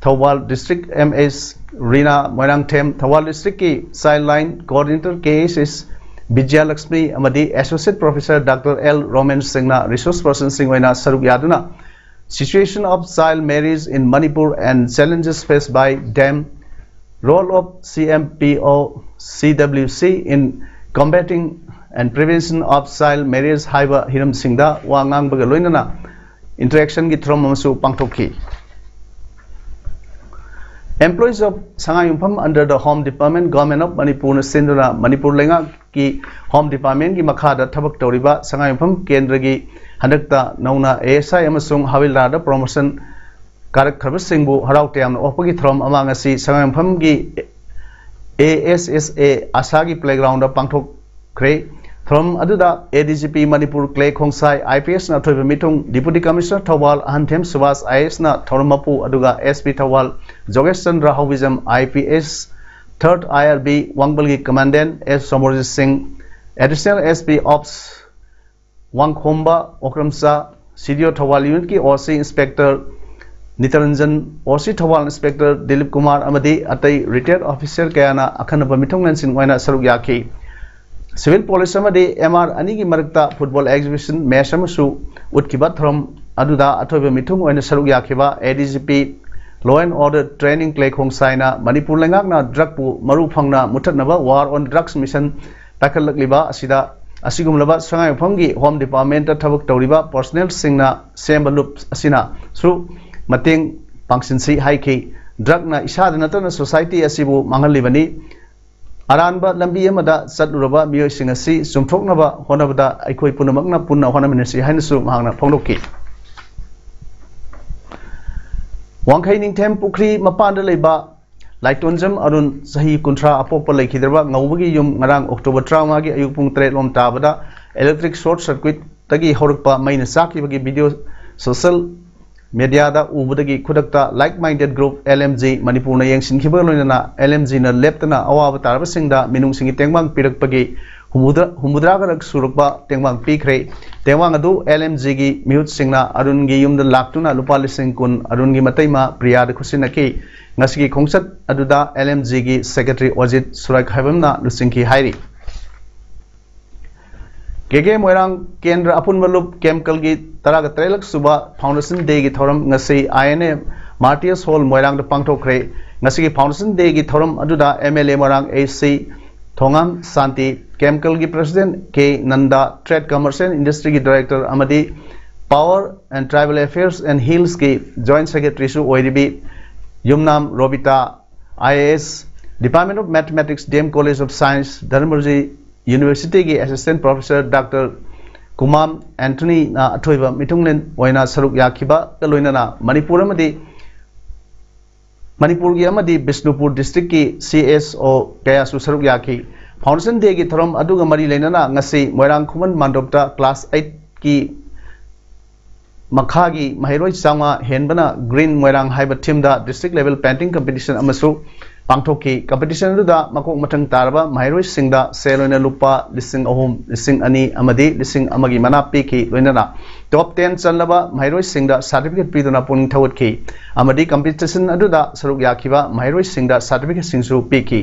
Thoubal District M S ꯔꯤꯅꯥ Moirangthem, Thoubal Districtꯀꯤ Child Line Coordinator K S S ꯕꯤꯖꯌꯂꯛꯁꯃꯤ ꯑꯃꯗꯤ Associate Professor Doctor L Romen ꯁꯤꯡꯅ resource personꯁꯤꯡ ꯑꯣꯏꯅ ꯁꯔꯨꯛ ꯌꯥꯗꯨꯅ Situation of Child Marriage in Manipur and Challenges Faced by Them, Role of C M P O C W C in Combating and Prevention of Child Marriage ꯍꯥꯏꯕ ꯍꯤꯔꯝꯁꯤꯡꯗ ꯋꯥ ꯉꯥꯡꯕꯒ ꯂꯣꯏꯅꯅ interactionꯒꯤ ꯊꯧꯔꯝ ꯑꯃꯁꯨ ꯄꯥꯡꯊꯣꯛꯈꯤ꯫ Employees of ꯁꯉꯥꯏꯌꯨꯝꯐꯝ under the Home Department, Government of Manipurꯅ ꯁꯤꯟꯗꯨꯅ ꯃꯅꯤꯄꯨꯔ ꯂꯩꯉꯥꯛꯀꯤ Home Departmentꯀꯤ ꯃꯈꯥꯗ ꯊꯕꯛ ꯇꯧꯔꯤꯕ ꯁꯉꯥꯏꯌꯨꯝꯐꯝ ꯀꯦꯟꯗ꯭ꯔꯒꯤ ꯍꯟꯗꯛꯇ ꯅꯧꯅ A S I ꯑꯃꯁꯨꯡ ꯍꯋꯤꯜꯗꯥꯔꯗ promotion ꯀꯥꯔꯛꯈ꯭ꯔꯕꯁꯤꯡꯕꯨ ꯍꯔꯥꯎ ꯇꯌꯥꯝꯅ ꯑꯣꯛꯄꯒꯤ ꯊꯧꯔꯝ ꯑꯃ ꯉꯁꯤ ꯁꯉꯥꯏꯌꯨꯝꯐꯝꯒꯤ A S S A ꯑꯁꯥꯒꯤ playgroundꯗ ꯄꯥꯡꯊꯣꯛꯈ꯭ꯔꯦ꯫ ꯊꯧꯔꯝ ꯑꯗꯨꯗ A D G P Manipur Clay Khongsai, I P Sꯅ ꯑꯊꯣꯏꯕ ꯃꯤꯊꯨꯡ, Deputy Commissioner Thoubal ꯑꯍꯟꯊꯦꯝ Subhas I A S ꯅ ꯊꯧꯔꯝ ꯃꯄꯨ, ꯑꯗꯨꯒ S P Thoubal ꯖꯣꯒꯦꯁ Chandra ꯍꯧꯕꯤꯖꯝ I P S, Third I R B ꯋꯥꯡꯕꯜꯒꯤ Commandant S Somorjit ꯁꯤꯡ, Additional S P Ops ꯋꯥꯡꯈꯣꯝꯕ ꯑꯣꯀ꯭ꯔꯝꯆꯥ, C D O Thoubal unit ꯀꯤ O C Inspector ꯅꯤꯇꯔꯟꯖꯟ, O C Thoubal Inspector Dilip Kumar ꯑꯃꯗꯤ ꯑꯇꯩ retired officer ꯀꯌꯥꯅ ꯑꯈꯟꯅꯕ ꯃꯤꯊꯨꯡꯂꯦꯟꯁꯤꯡ ꯑꯣꯏꯅ ꯁꯔꯨꯛ ꯌꯥꯈꯤ꯫ Civil Police ꯑꯃꯗꯤ M R ꯑꯅꯤꯒꯤ ꯃꯔꯛꯇ football exhibition match ꯑꯃꯁꯨ ꯎꯠꯈꯤꯕ ꯊꯧꯔꯝ ꯑꯗꯨꯗ ꯑꯊꯣꯏꯕ ꯃꯤꯊꯨꯡ ꯑꯣꯏꯅ ꯁꯔꯨꯛ ꯌꯥꯈꯤꯕ A D G P Law and Order Training Clay ꯈꯣꯡꯁꯥꯏꯅ ꯃꯅꯤꯄꯨꯔ ꯂꯩꯉꯥꯛꯅ drug ꯄꯨ ꯃꯔꯨ ꯐꯪꯅ ꯃꯨꯊꯠꯅꯕ War on Drugs Mission ꯄꯥꯏꯈꯠꯂꯛꯂꯤꯕ ꯑꯁꯤꯗ ꯑꯁꯤꯒꯨꯝꯂꯕ ꯁꯉꯥꯏꯌꯨꯝꯐꯝꯒꯤ Home Department ꯊꯕꯛ ꯇꯧꯔꯤꯕ personnel ꯁꯤꯡꯅ ꯁꯦꯝꯕ ꯂꯨꯞ ꯑꯁꯤꯅꯁꯨ ꯃꯇꯦꯡ ꯄꯥꯡꯁꯤꯟꯁꯤ ꯍꯥꯏꯈꯤ꯫ Drug ꯅ ꯏꯁꯥꯗ ꯅꯠꯇꯅ society ꯑꯁꯤꯕꯨ ꯃꯥꯡꯍꯜꯂꯤꯕꯅꯤ꯫ ꯑꯔꯥꯟꯕ ꯂꯝꯕꯤ ꯑꯃꯗ ꯆꯠꯂꯨꯔꯕ ꯃꯤꯑꯣꯏꯁꯤꯡ ꯑꯁꯤ ꯆꯨꯝꯊꯣꯛꯅꯕ ꯍꯣꯠꯅꯕꯗ ꯑꯩꯈꯣꯏ ꯄꯨꯝꯅꯃꯛꯅ ꯄꯨꯟꯅ ꯍꯣꯠꯅꯃꯤꯟꯅꯁꯤ ꯍꯥꯏꯅꯁꯨ ꯃꯍꯥꯛꯅ ꯐꯣꯡꯗꯣꯛꯈꯤ꯫ ꯋꯥꯡꯈꯩ ꯅꯤꯡꯊꯦꯝ ꯄꯨꯈ꯭ꯔꯤ ꯃꯄꯥꯟꯗ ꯂꯩꯕ ꯂꯥꯏꯇꯣꯟꯖꯝ ꯑꯔꯨꯟ, ꯆꯍꯤ ꯀꯨꯟꯊ꯭ꯔꯥ, ꯑꯄꯣꯛꯄ ꯂꯩꯈꯤꯗ꯭ꯔꯕ ꯉꯧꯕꯒꯤ ꯌꯨꯝ, ꯉꯔꯥꯡ October ꯇꯔꯥꯃꯉꯥꯒꯤ ꯑꯌꯨꯛ ꯄꯨꯡ ꯇꯔꯦꯠ ꯂꯣꯝ ꯇꯥꯕꯗ electric short circuit ꯇꯒꯤ ꯍꯧꯔꯛꯄ ꯃꯩꯅ ꯆꯥꯛꯈꯤꯕꯒꯤ video social media ꯗ ꯎꯕꯗꯒꯤ ꯈꯨꯗꯛꯇ Like Minded Group L M G ꯃꯅꯤꯄꯨꯔꯅ ꯌꯦꯡꯁꯤꯟꯈꯤꯕꯒ ꯂꯣꯏꯅꯅ L M G ꯅ ꯂꯦꯞꯇꯅ ꯑꯋꯥꯕ ꯇꯥꯔꯕꯁꯤꯡꯗ ꯃꯤꯅꯨꯡꯁꯤꯒꯤ ꯇꯦꯡꯕꯥꯡ ꯄꯤꯔꯛꯄꯒꯤ ꯍꯨꯝꯐꯨꯇꯔꯥ, ꯍꯨꯝꯐꯨꯇꯔꯥꯒ ꯁꯨꯔꯛꯄ ꯇꯦꯡꯕꯥꯡ ꯄꯤꯈ꯭ꯔꯦ꯫ ꯇꯦꯡꯕꯥꯡ ꯑꯗꯨ L M G ꯒꯤ ꯃꯤꯍꯨꯠꯁꯤꯡꯅ ꯑꯔꯨꯟꯒꯤ ꯌꯨꯝꯗ ꯂꯥꯛꯇꯨꯅ ꯂꯨꯄꯥ ꯂꯤꯁꯤꯡ ꯀꯨꯟ ꯑꯔꯨꯟꯒꯤ ꯃꯇꯩꯃ ꯄ꯭ꯔꯤꯌꯥꯗ ꯈꯨꯠꯁꯤꯟꯅꯈꯤ꯫ ꯉꯁꯤꯒꯤ ꯈꯣꯡꯆꯠ ꯑꯗꯨꯗ L M G ꯒꯤ secretary ꯑꯣꯖꯤꯠ ꯁꯨꯔꯥꯏꯈꯥꯏꯕꯝꯅ ꯂꯨꯆꯤꯡꯈꯤ ꯍꯥꯏꯔꯤ꯫ ꯀꯦ ꯀꯦ ꯃꯣꯏꯔꯥꯡ ꯀꯦꯟꯗ꯭ꯔ ꯑꯄꯨꯟꯕ ꯂꯨꯞ ꯀꯦꯝꯀꯜꯒꯤ ꯇꯔꯥꯒ ꯇꯔꯦꯠꯂꯛ ꯁꯨꯕ Foundation Day ꯒꯤ ꯊꯧꯔꯝ ꯉꯁꯤ I N A Martyrs Hall ꯃꯣꯏꯔꯥꯡꯗ ꯄꯥꯡꯊꯣꯛꯈ꯭ꯔꯦ꯫ ꯉꯁꯤꯒꯤ Foundation Day ꯒꯤ ꯊꯧꯔꯝ ꯑꯗꯨꯗ M L A Moirang A C Thongam Shanti, ꯀꯦꯝꯀꯜꯒꯤ president K Nanda, trade, commerce and industry ꯒꯤ director ꯑꯃꯗꯤ Power and Tribal Affairs and Hills ꯀꯤ joint secretary ꯁꯨ ꯑꯣꯏꯔꯤꯕꯤ ꯌꯨꯝꯅꯥꯝ Robita, I A S, Department of Mathematics, D M College of Science, ꯙꯔꯃꯖꯤ University ꯒꯤ assistant professor Doctor ꯀꯨꯃꯥꯝ ꯑꯦꯟꯊꯣꯅꯤꯅ ꯑꯊꯣꯏꯕ ꯃꯤꯊꯨꯡꯂꯦꯟ ꯑꯣꯏꯅ ꯁꯔꯨꯛ ꯌꯥꯈꯤꯕꯒ ꯂꯣꯏꯅꯅ ꯃꯅꯤꯄꯨꯔ ꯑꯃꯗꯤ ꯃꯅꯤꯄꯨꯔꯒꯤ ꯑꯃꯗꯤ ꯕꯤꯁꯅꯨꯄꯨꯔ district ꯀꯤ C S O ꯀꯌꯥꯁꯨ ꯁꯔꯨꯛ ꯌꯥꯈꯤ꯫ Foundation Day ꯒꯤ ꯊꯧꯔꯝ ꯑꯗꯨꯒ ꯃꯔꯤ ꯂꯩꯅꯅ ꯉꯁꯤ ꯃꯣꯏꯔꯥꯡ ꯈꯨꯃꯟ ꯃꯥꯟꯗꯣꯞꯇ class eight ꯀꯤ ꯃꯈꯥꯒꯤ ꯃꯍꯩꯔꯣꯏ ꯆꯥꯝꯃꯉꯥ ꯍꯦꯟꯕꯅ Green ꯃꯣꯏꯔꯥꯡ ꯍꯥꯏꯕ theme ꯗ district level painting competition ꯑꯃꯁꯨ ꯄꯥꯡꯊꯣꯛꯈꯤ꯫ ꯀꯝꯄꯤꯇꯤꯁꯟ ꯑꯗꯨꯗ ꯃꯀꯣꯛ ꯃꯊꯪ ꯇꯥꯔꯕ ꯃꯍꯩꯔꯣꯏꯁꯤꯡꯗ ꯁꯦꯜ ꯑꯣꯏꯅ ꯂꯨꯄꯥ ꯂꯤꯁꯤꯡ ꯑꯍꯨꯝ, ꯂꯤꯁꯤꯡ ꯑꯅꯤ ꯑꯃꯗꯤ ꯂꯤꯁꯤꯡ ꯑꯃꯒꯤ ꯃꯅꯥ ꯄꯤꯈꯤ꯫ ꯂꯣꯏꯅꯅ ꯇꯣꯞ ꯇꯦꯟ ꯆꯜꯂꯕ ꯃꯍꯩꯔꯣꯏꯁꯤꯡꯗ ꯁꯥꯔꯇꯤꯐꯤꯀꯦꯠ ꯄꯤꯗꯨꯅ ꯄꯨꯛꯅꯤꯡ ꯊꯧꯒꯠꯈꯤ ꯑꯃꯗꯤ ꯀꯝꯄꯤꯇꯤꯁꯟ ꯑꯗꯨꯗ ꯁꯔꯨꯛ ꯌꯥꯈꯤꯕ ꯃꯍꯩꯔꯣꯏꯁꯤꯡꯗ ꯁꯥꯔꯇꯤꯐꯤꯀꯦꯠꯁꯤꯡꯁꯨ ꯄꯤꯈꯤ꯫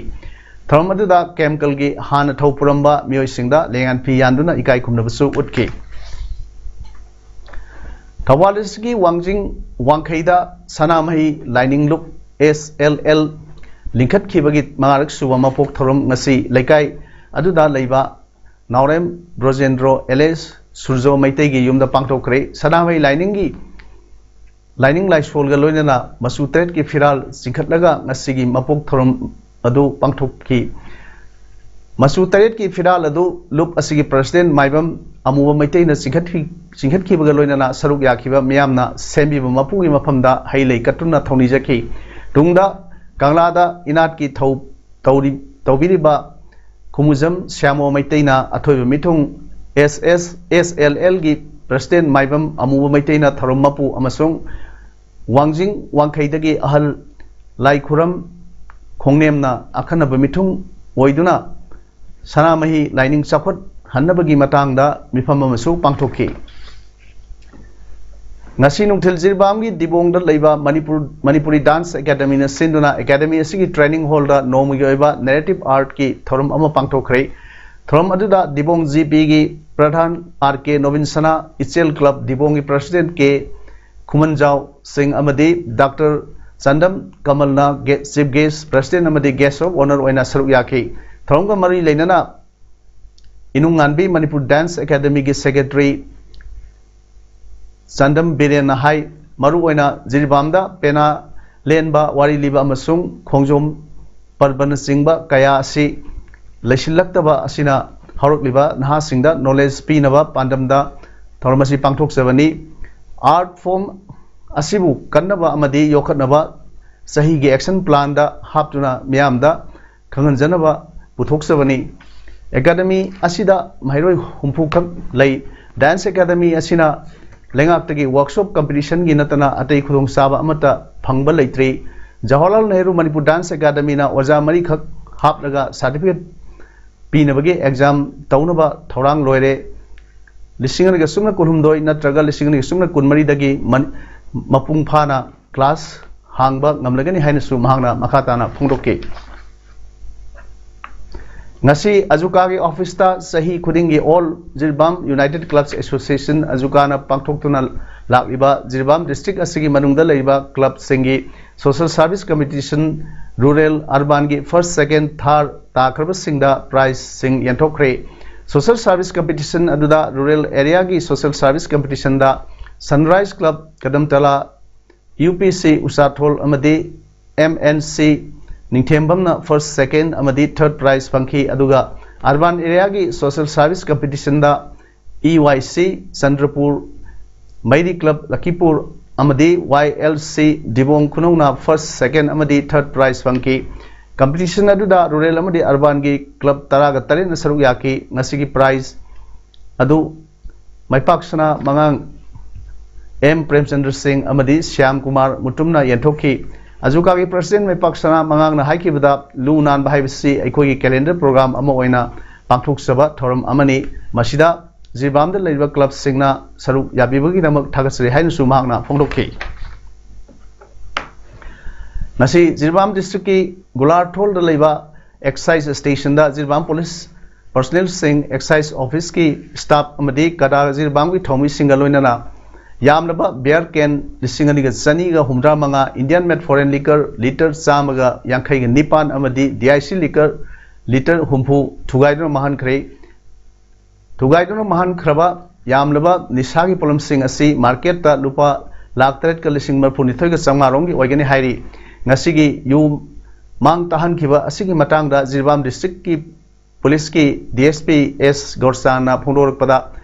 ꯊꯧꯔꯝ ꯑꯗꯨꯗ ꯀꯦꯝꯀꯜꯒꯤ ꯍꯥꯟꯅ ꯊꯧ ꯄꯨꯔꯝꯕ ꯃꯤꯑꯣꯏꯁꯤꯡꯗ ꯂꯦꯡꯌꯥꯟ ꯐꯤ ꯌꯥꯟꯗꯨꯅ ꯏꯀꯥꯏ ꯈꯨꯝꯅꯕꯁꯨ ꯎꯠꯈꯤ꯫ ꯊꯧꯕꯥꯜ ꯗꯤꯁꯇ꯭ꯔꯤꯛꯀꯤ ꯋꯥꯡꯖꯤꯡ ꯋꯥꯡꯈꯩꯗ ꯁꯅꯥꯃꯍꯤ ꯂꯥꯏꯅꯤꯡ ꯂꯨꯞ, ꯑꯦꯁ ꯑꯦꯜ ꯑꯦꯜ, ꯂꯤꯡꯈꯠꯈꯤꯕꯒꯤ ꯃꯉꯥꯔꯛ ꯁꯨꯕ ꯃꯄꯣꯛ ꯊꯧꯔꯝ ꯉꯁꯤ ꯂꯩꯀꯥꯏ ꯑꯗꯨꯗ ꯂꯩꯕ ꯅꯥꯎꯔꯦꯝ ꯕ꯭ꯔꯣꯖꯦꯟꯗ꯭ꯔꯣ ꯑꯦꯂꯦꯁ ꯁꯨꯔꯖꯣ ꯃꯩꯇꯩꯒꯤ ꯌꯨꯝꯗ ꯄꯥꯡꯊꯣꯛꯈ꯭ꯔꯦ꯫ ꯁꯅꯥꯃꯍꯤ ꯂꯥꯏꯅꯤꯡꯒꯤ ꯂꯥꯏꯅꯤꯡ ꯂꯥꯏꯁꯣꯜꯒ ꯂꯣꯏꯅꯅ ꯃꯆꯨ ꯇꯔꯦꯠꯀꯤ ꯐꯤꯔꯥꯜ ꯆꯤꯡꯈꯠꯂꯒ ꯉꯁꯤꯒꯤ ꯃꯄꯣꯛ ꯊꯧꯔꯝ ꯑꯗꯨ ꯄꯥꯡꯊꯣꯛꯈꯤ꯫ ꯃꯆꯨ ꯇꯔꯦꯠꯀꯤ ꯐꯤꯔꯥꯜ ꯑꯗꯨ ꯂꯨꯞ ꯑꯁꯤꯒꯤ ꯄ꯭ꯔꯁꯤꯗꯦꯟ ꯃꯥꯏꯕꯝ ꯑꯃꯨꯕ ꯃꯩꯇꯩꯅ ꯆꯤꯡꯈꯠꯈꯤ-, ꯆꯤꯡꯈꯠꯈꯤꯕꯒ ꯂꯣꯏꯅꯅ ꯁꯔꯨꯛ ꯌꯥꯈꯤꯕ ꯃꯤꯌꯥꯝꯅ ꯁꯦꯝꯕꯤꯕ ꯃꯄꯨꯒꯤ ꯃꯐꯝꯗ ꯍꯩ ꯂꯩ ꯀꯠꯇꯨꯅ ꯊꯧꯅꯤꯖꯈꯤ꯫ ꯇꯨꯡꯗ ꯀꯪꯂꯥꯗ ꯏꯅꯥꯠꯀꯤ ꯊꯧ ꯇꯧꯔꯤ-, ꯇꯧꯕꯤꯔꯤꯕ ꯈꯨꯃꯨꯖꯝ ꯁ꯭ꯌꯥꯃꯣ ꯃꯩꯇꯩꯅ ꯑꯊꯣꯏꯕ ꯃꯤꯊꯨꯡ, ꯑꯦꯁ ꯑꯦꯁ ꯑꯦꯁ ꯑꯦꯜ ꯑꯦꯜꯒꯤ ꯄ꯭ꯔꯁꯤꯗꯦꯟ ꯃꯥꯏꯕꯝ ꯑꯃꯨꯕ ꯃꯩꯇꯩꯅ ꯊꯧꯔꯝ ꯃꯄꯨ ꯑꯃꯁꯨꯡ ꯋꯥꯡꯖꯤꯡ ꯋꯥꯡꯈꯩꯗꯒꯤ ꯑꯍꯜ ꯂꯥꯏ ꯈꯨꯔꯝ ꯈꯣꯡꯅꯦꯝꯅ ꯑꯈꯟꯅꯕ ꯃꯤꯊꯨꯡ ꯑꯣꯏꯗꯨꯅ ꯁꯅꯥꯃꯍꯤ ꯂꯥꯏꯅꯤꯡ ꯆꯥꯎꯈꯠꯍꯟꯅꯕꯒꯤ ꯃꯇꯥꯡꯗ ꯃꯤꯐꯝ ꯑꯃꯁꯨ ꯄꯥꯡꯊꯣꯛꯈꯤ꯫ ꯉꯁꯤ ꯅꯨꯡꯊꯤꯜ ꯖꯤꯔꯤꯕꯥꯝꯒꯤ ꯗꯤꯕꯣꯡꯗ ꯂꯩꯕ ꯃꯅꯤꯄꯨꯔ, ꯃꯅꯤꯄꯨꯔꯤ ꯗꯥꯟꯁ ꯑꯦꯀꯥꯗꯃꯤꯅ ꯁꯤꯟꯗꯨꯅ ꯑꯦꯀꯥꯗꯃꯤ ꯑꯁꯤꯒꯤ ꯇ꯭ꯔꯦꯅꯤꯡ ꯍꯣꯜꯗ ꯅꯣꯡꯃꯒꯤ ꯑꯣꯏꯕ ꯅꯦꯔꯦꯇꯤꯚ ꯑꯥꯔꯠꯀꯤ ꯊꯧꯔꯝ ꯑꯃ ꯄꯥꯡꯊꯣꯛꯈ꯭ꯔꯦ꯫ ꯊꯧꯔꯝ ꯑꯗꯨꯗ ꯗꯤꯕꯣꯡ ꯖꯤ ꯄꯤꯒꯤ ꯄ꯭ꯔꯙꯥꯟ ꯑꯥꯔ ꯀꯦ ꯅꯣꯕꯤꯟ ꯁꯅꯥ, ꯏꯆꯦꯜ ꯀ꯭ꯂꯕ ꯗꯤꯕꯣꯡꯒꯤ ꯄ꯭ꯔꯁꯤꯗꯦꯟꯠ ꯀꯦ ꯈꯨꯃꯟꯖꯥꯎ ꯁꯤꯡ ꯑꯃꯗꯤ ꯗꯥꯛꯇꯔ ꯆꯥꯟꯗꯝ ꯀꯃꯜꯅ ꯒꯦ-, ꯆꯤꯐ ꯒꯦꯁ, ꯄ꯭ꯔꯁꯤꯗꯦꯟꯠ ꯑꯃꯗꯤ ꯒꯦꯁ ꯑꯣꯐ ꯑꯣꯅꯔ ꯑꯣꯏꯅ ꯁꯔꯨꯛ ꯌꯥꯈꯤ꯫ ꯊꯧꯔꯝꯒ ꯃꯔꯤ ꯂꯩꯅꯅ ꯏꯅꯨꯡꯉꯥꯟꯕꯤ ꯃꯅꯤꯄꯨꯔ ꯗꯥꯟꯁ ꯑꯦꯀꯥꯗꯃꯤꯒꯤ ꯁꯦꯀ꯭ꯔꯦꯇꯔꯤ ꯆꯥꯟꯗꯝ ꯕꯤꯔꯦꯟꯅ ꯍꯥꯏ, ꯃꯔꯨꯑꯣꯏꯅ ꯖꯤꯔꯤꯕꯥꯝꯗ ꯄꯦꯅꯥ ꯂꯦꯟꯕ, ꯋꯥꯔꯤ ꯂꯤꯕ ꯑꯃꯁꯨꯡ ꯈꯣꯡꯖꯣꯝ ꯄꯔꯕꯅꯆꯤꯡꯕ ꯀꯌꯥ ꯑꯁꯤ ꯂꯩꯁꯤꯜꯂꯛꯇꯕ ꯑꯁꯤꯅ ꯍꯧꯔꯛꯂꯤꯕ ꯅꯍꯥꯁꯤꯡꯗ ꯅꯣꯂꯦꯖ ꯄꯤꯅꯕ ꯄꯥꯟꯗꯝꯗ ꯊꯧꯔꯝ ꯑꯁꯤ ꯄꯥꯡꯊꯣꯛꯆꯕꯅꯤ꯫ ꯑꯥꯔꯠ ꯐꯣꯔꯝ ꯑꯁꯤꯕꯨ ꯀꯟꯅꯕ ꯑꯃꯗꯤ ꯌꯣꯛꯈꯠꯅꯕ ꯆꯍꯤꯒꯤ ꯑꯦꯛꯁꯟ ꯄ꯭ꯂꯥꯟꯗ ꯍꯥꯞꯇꯨꯅ ꯃꯤꯌꯥꯝꯗ ꯈꯪꯍꯟꯖꯅꯕ ꯄꯨꯊꯣꯛꯆꯕꯅꯤ꯫ ꯑꯦꯀꯥꯗꯃꯤ ꯑꯁꯤꯗ ꯃꯍꯩꯔꯣꯏ ꯍꯨꯝꯐꯨ ꯈꯛ ꯂꯩ꯫ ꯗꯥꯟꯁ ꯑꯦꯀꯥꯗꯃꯤ ꯑꯁꯤꯅ ꯂꯩꯉꯥꯛꯇꯒꯤ ꯋꯥꯔꯛꯁꯣꯞ ꯀꯝꯄꯤꯇꯤꯁꯟꯒꯤ ꯅꯠꯇꯅ ꯑꯇꯩ ꯈꯨꯗꯣꯡꯆꯥꯕ ꯑꯃꯠꯇ ꯐꯪꯕ ꯂꯩꯇ꯭ꯔꯤ꯫ ꯖꯋꯥꯍꯔꯂꯥꯜ ꯅꯦꯍꯔꯨ ꯃꯅꯤꯄꯨꯔ ꯗꯥꯟꯁ ꯑꯦꯀꯥꯗꯃꯤꯅ ꯑꯣꯖꯥ ꯃꯔꯤꯈꯛ ꯍꯥꯞꯂꯒ ꯁꯥꯔꯇꯤꯐꯤꯀꯦꯠ ꯄꯤꯅꯕꯒꯤ ꯑꯦꯛꯖꯥꯝ ꯇꯧꯅꯕ ꯊꯧꯔꯥꯡ ꯂꯣꯏꯔꯦ꯫ ꯂꯤꯁꯤꯡ ꯑꯅꯤꯒ ꯁꯨꯞꯅ ꯀꯨꯟꯍꯨꯝꯗꯣꯏ ꯅꯠꯇ꯭ꯔꯒ ꯂꯤꯁꯤꯡ ꯑꯅꯤꯒ ꯁꯨꯞꯅ ꯀꯨꯟꯃꯔꯤꯗꯒꯤ ꯃꯟ-, ꯃꯄꯨꯡ ꯐꯥꯅ ꯀ꯭ꯂꯥꯁ ꯍꯥꯡꯕ ꯉꯝꯂꯒꯅꯤ ꯍꯥꯏꯅꯁꯨ ꯃꯍꯥꯛꯅ ꯃꯈꯥ ꯇꯥꯅ ꯐꯣꯡꯗꯣꯛꯈꯤ꯫ ꯉꯁꯤ ꯑꯖꯨꯀꯥꯒꯤ ꯑꯣꯐꯤꯁꯇ ꯆꯍꯤ ꯈꯨꯗꯤꯡꯒꯤ All Jiribam United Clubs Association, ꯑꯖꯨꯀꯥꯅ ꯄꯥꯡꯊꯣꯛꯇꯨꯅ ꯂꯥꯛꯂꯤꯕ ꯖꯤꯔꯤꯕꯥꯝ ꯗꯤꯁꯇ꯭ꯔꯤꯛ ꯑꯁꯤꯒꯤ ꯃꯅꯨꯡꯗ ꯂꯩꯔꯤꯕ ꯀ꯭ꯂꯕꯁꯤꯡꯒꯤ social service competition, rural, urbanꯒꯤ first, second, third ꯇꯥꯈ꯭ꯔꯕꯁꯤꯡꯗ prizeꯁꯤꯡ ꯌꯦꯟꯊꯣꯛꯈ꯭ꯔꯦ꯫ Social service competition ꯑꯗꯨꯗ rural areaꯒꯤ social service competitionꯗ Sunrise Club Kadamtala, U P C Uchathol ꯑꯃꯗꯤ M N C ꯅꯤꯡꯊꯦꯝꯕꯝꯅ first, second ꯑꯃꯗꯤ third prize ꯐꯪꯈꯤ꯫ ꯑꯗꯨꯒ urban areaꯒꯤ social service competitionꯗ ꯏ ꯋꯥꯏ ꯁꯤ ꯆꯟꯗ꯭ꯔꯄꯨꯔ, ꯃꯩꯔꯤ ꯀ꯭ꯂꯕ ꯂꯛꯈꯤꯄꯨꯔ ꯑꯃꯗꯤ ꯋꯥꯏ ꯑꯦꯜ ꯁꯤ ꯗꯤꯕꯣꯡ ꯈꯨꯅꯧꯅ first, second ꯑꯃꯗꯤ third prize ꯐꯪꯈꯤ꯫ Competition ꯑꯗꯨꯗ rural ꯑꯃꯗꯤ urbanꯒꯤ ꯀ꯭ꯂꯕ ꯇꯔꯥꯒ ꯇꯔꯦꯠꯅ ꯁꯔꯨꯛ ꯌꯥꯈꯤ꯫ ꯉꯁꯤꯒꯤ prize ꯑꯗꯨ ꯃꯥꯏꯄꯥꯛ ꯁꯅꯥ ꯃꯉꯥꯡ, ꯑꯦꯝ ꯄ꯭ꯔꯦꯝꯆꯟꯗ꯭ꯔ ꯁꯤꯡ ꯑꯃꯗꯤ ꯁ꯭ꯌꯥꯝ ꯀꯨꯃꯥꯔ ꯃꯨꯇꯨꯝꯅ ꯌꯦꯟꯊꯣꯛꯈꯤ꯫ ꯑꯖꯨꯀꯥꯒꯤ president ꯃꯥꯏꯄꯥꯛ ꯁꯅꯥ ꯃꯉꯥꯡꯅ ꯍꯥꯏꯈꯤꯕꯗ, ꯂꯨ ꯅꯥꯟꯕ ꯍꯥꯏꯕꯁꯤ ꯑꯩꯈꯣꯏꯒꯤ calendar program ꯑꯃ ꯑꯣꯏꯅ ꯄꯥꯡꯊꯣꯛꯆꯕ ꯊꯧꯔꯝ ꯑꯃꯅꯤ꯫ ꯃꯁꯤꯗ ꯖꯤꯔꯤꯕꯥꯝꯗ ꯂꯩꯔꯤꯕ ꯀ꯭ꯂꯕꯁꯤꯡꯅ ꯁꯔꯨꯛ ꯌꯥꯕꯤꯕꯒꯤꯗꯃꯛ ꯊꯥꯒꯠꯆꯔꯤ ꯍꯥꯏꯅꯁꯨ ꯃꯍꯥꯛꯅ ꯐꯣꯡꯗꯣꯛꯈꯤ꯫ ꯉꯁꯤ ꯖꯤꯔꯤꯕꯥꯝ ꯗꯤꯁꯇ꯭ꯔꯤꯛꯀꯤ ꯒꯨꯂꯥꯔꯊꯣꯜꯗ ꯂꯩꯕ excise stationꯗ ꯖꯤꯔꯤꯕꯥꯝ ꯄꯨꯂꯤꯁ personnelꯁꯤꯡ, excise officeꯀꯤ staff ꯑꯃꯗꯤ ꯀꯗꯥ ꯖꯤꯔꯤꯕꯥꯝꯒꯤ ꯊꯧꯃꯤꯁꯤꯡꯒ ꯂꯣꯏꯅꯅ ꯌꯥꯝꯂꯕ beer can ꯂꯤꯁꯤꯡ ꯑꯅꯤꯒ ꯆꯅꯤꯒ ꯍꯨꯝꯗ꯭ꯔꯥ ꯃꯉꯥ, Indian made foreign liquor litre ꯆꯥꯝꯃꯒ ꯌꯥꯡꯈꯩꯒ ꯅꯤꯄꯥꯟ ꯑꯃꯗꯤ D I C liquor litre ꯍꯨꯝꯐꯨ ꯊꯨꯒꯥꯏꯗꯨꯅ ꯃꯥꯡꯍꯟꯈ꯭ꯔꯦ꯫ ꯊꯨꯒꯥꯏꯗꯨꯅ ꯃꯥꯡꯍꯟꯈ꯭ꯔꯕ ꯌꯥꯝꯂꯕ ꯅꯤꯁꯥꯒꯤ ꯄꯣꯠꯂꯝꯁꯤꯡ ꯑꯁꯤ marketꯇ ꯂꯨꯄꯥ ꯂꯥꯈ ꯇꯔꯦꯠꯀ ꯂꯤꯁꯤꯡ ꯃꯔꯤꯐꯨꯅꯤꯊꯣꯏꯒ ꯆꯥꯝꯃꯉꯥ ꯔꯣꯝꯒꯤ ꯑꯣꯏꯒꯅꯤ ꯍꯥꯏꯔꯤ꯫ ꯉꯁꯤꯒꯤ ꯌꯨ ꯃꯥꯡ ꯇꯥꯍꯟꯈꯤꯕ ꯑꯁꯤꯒꯤ ꯃꯇꯥꯡꯗ ꯖꯤꯔꯤꯕꯥꯝ ꯗꯤꯁꯇ꯭ꯔꯤꯛꯀꯤ ꯄꯨꯂꯤꯁꯀꯤ D S P S ꯒꯣꯔꯆꯥꯟꯅ ꯐꯣꯡꯗꯣꯔꯛꯄꯗ,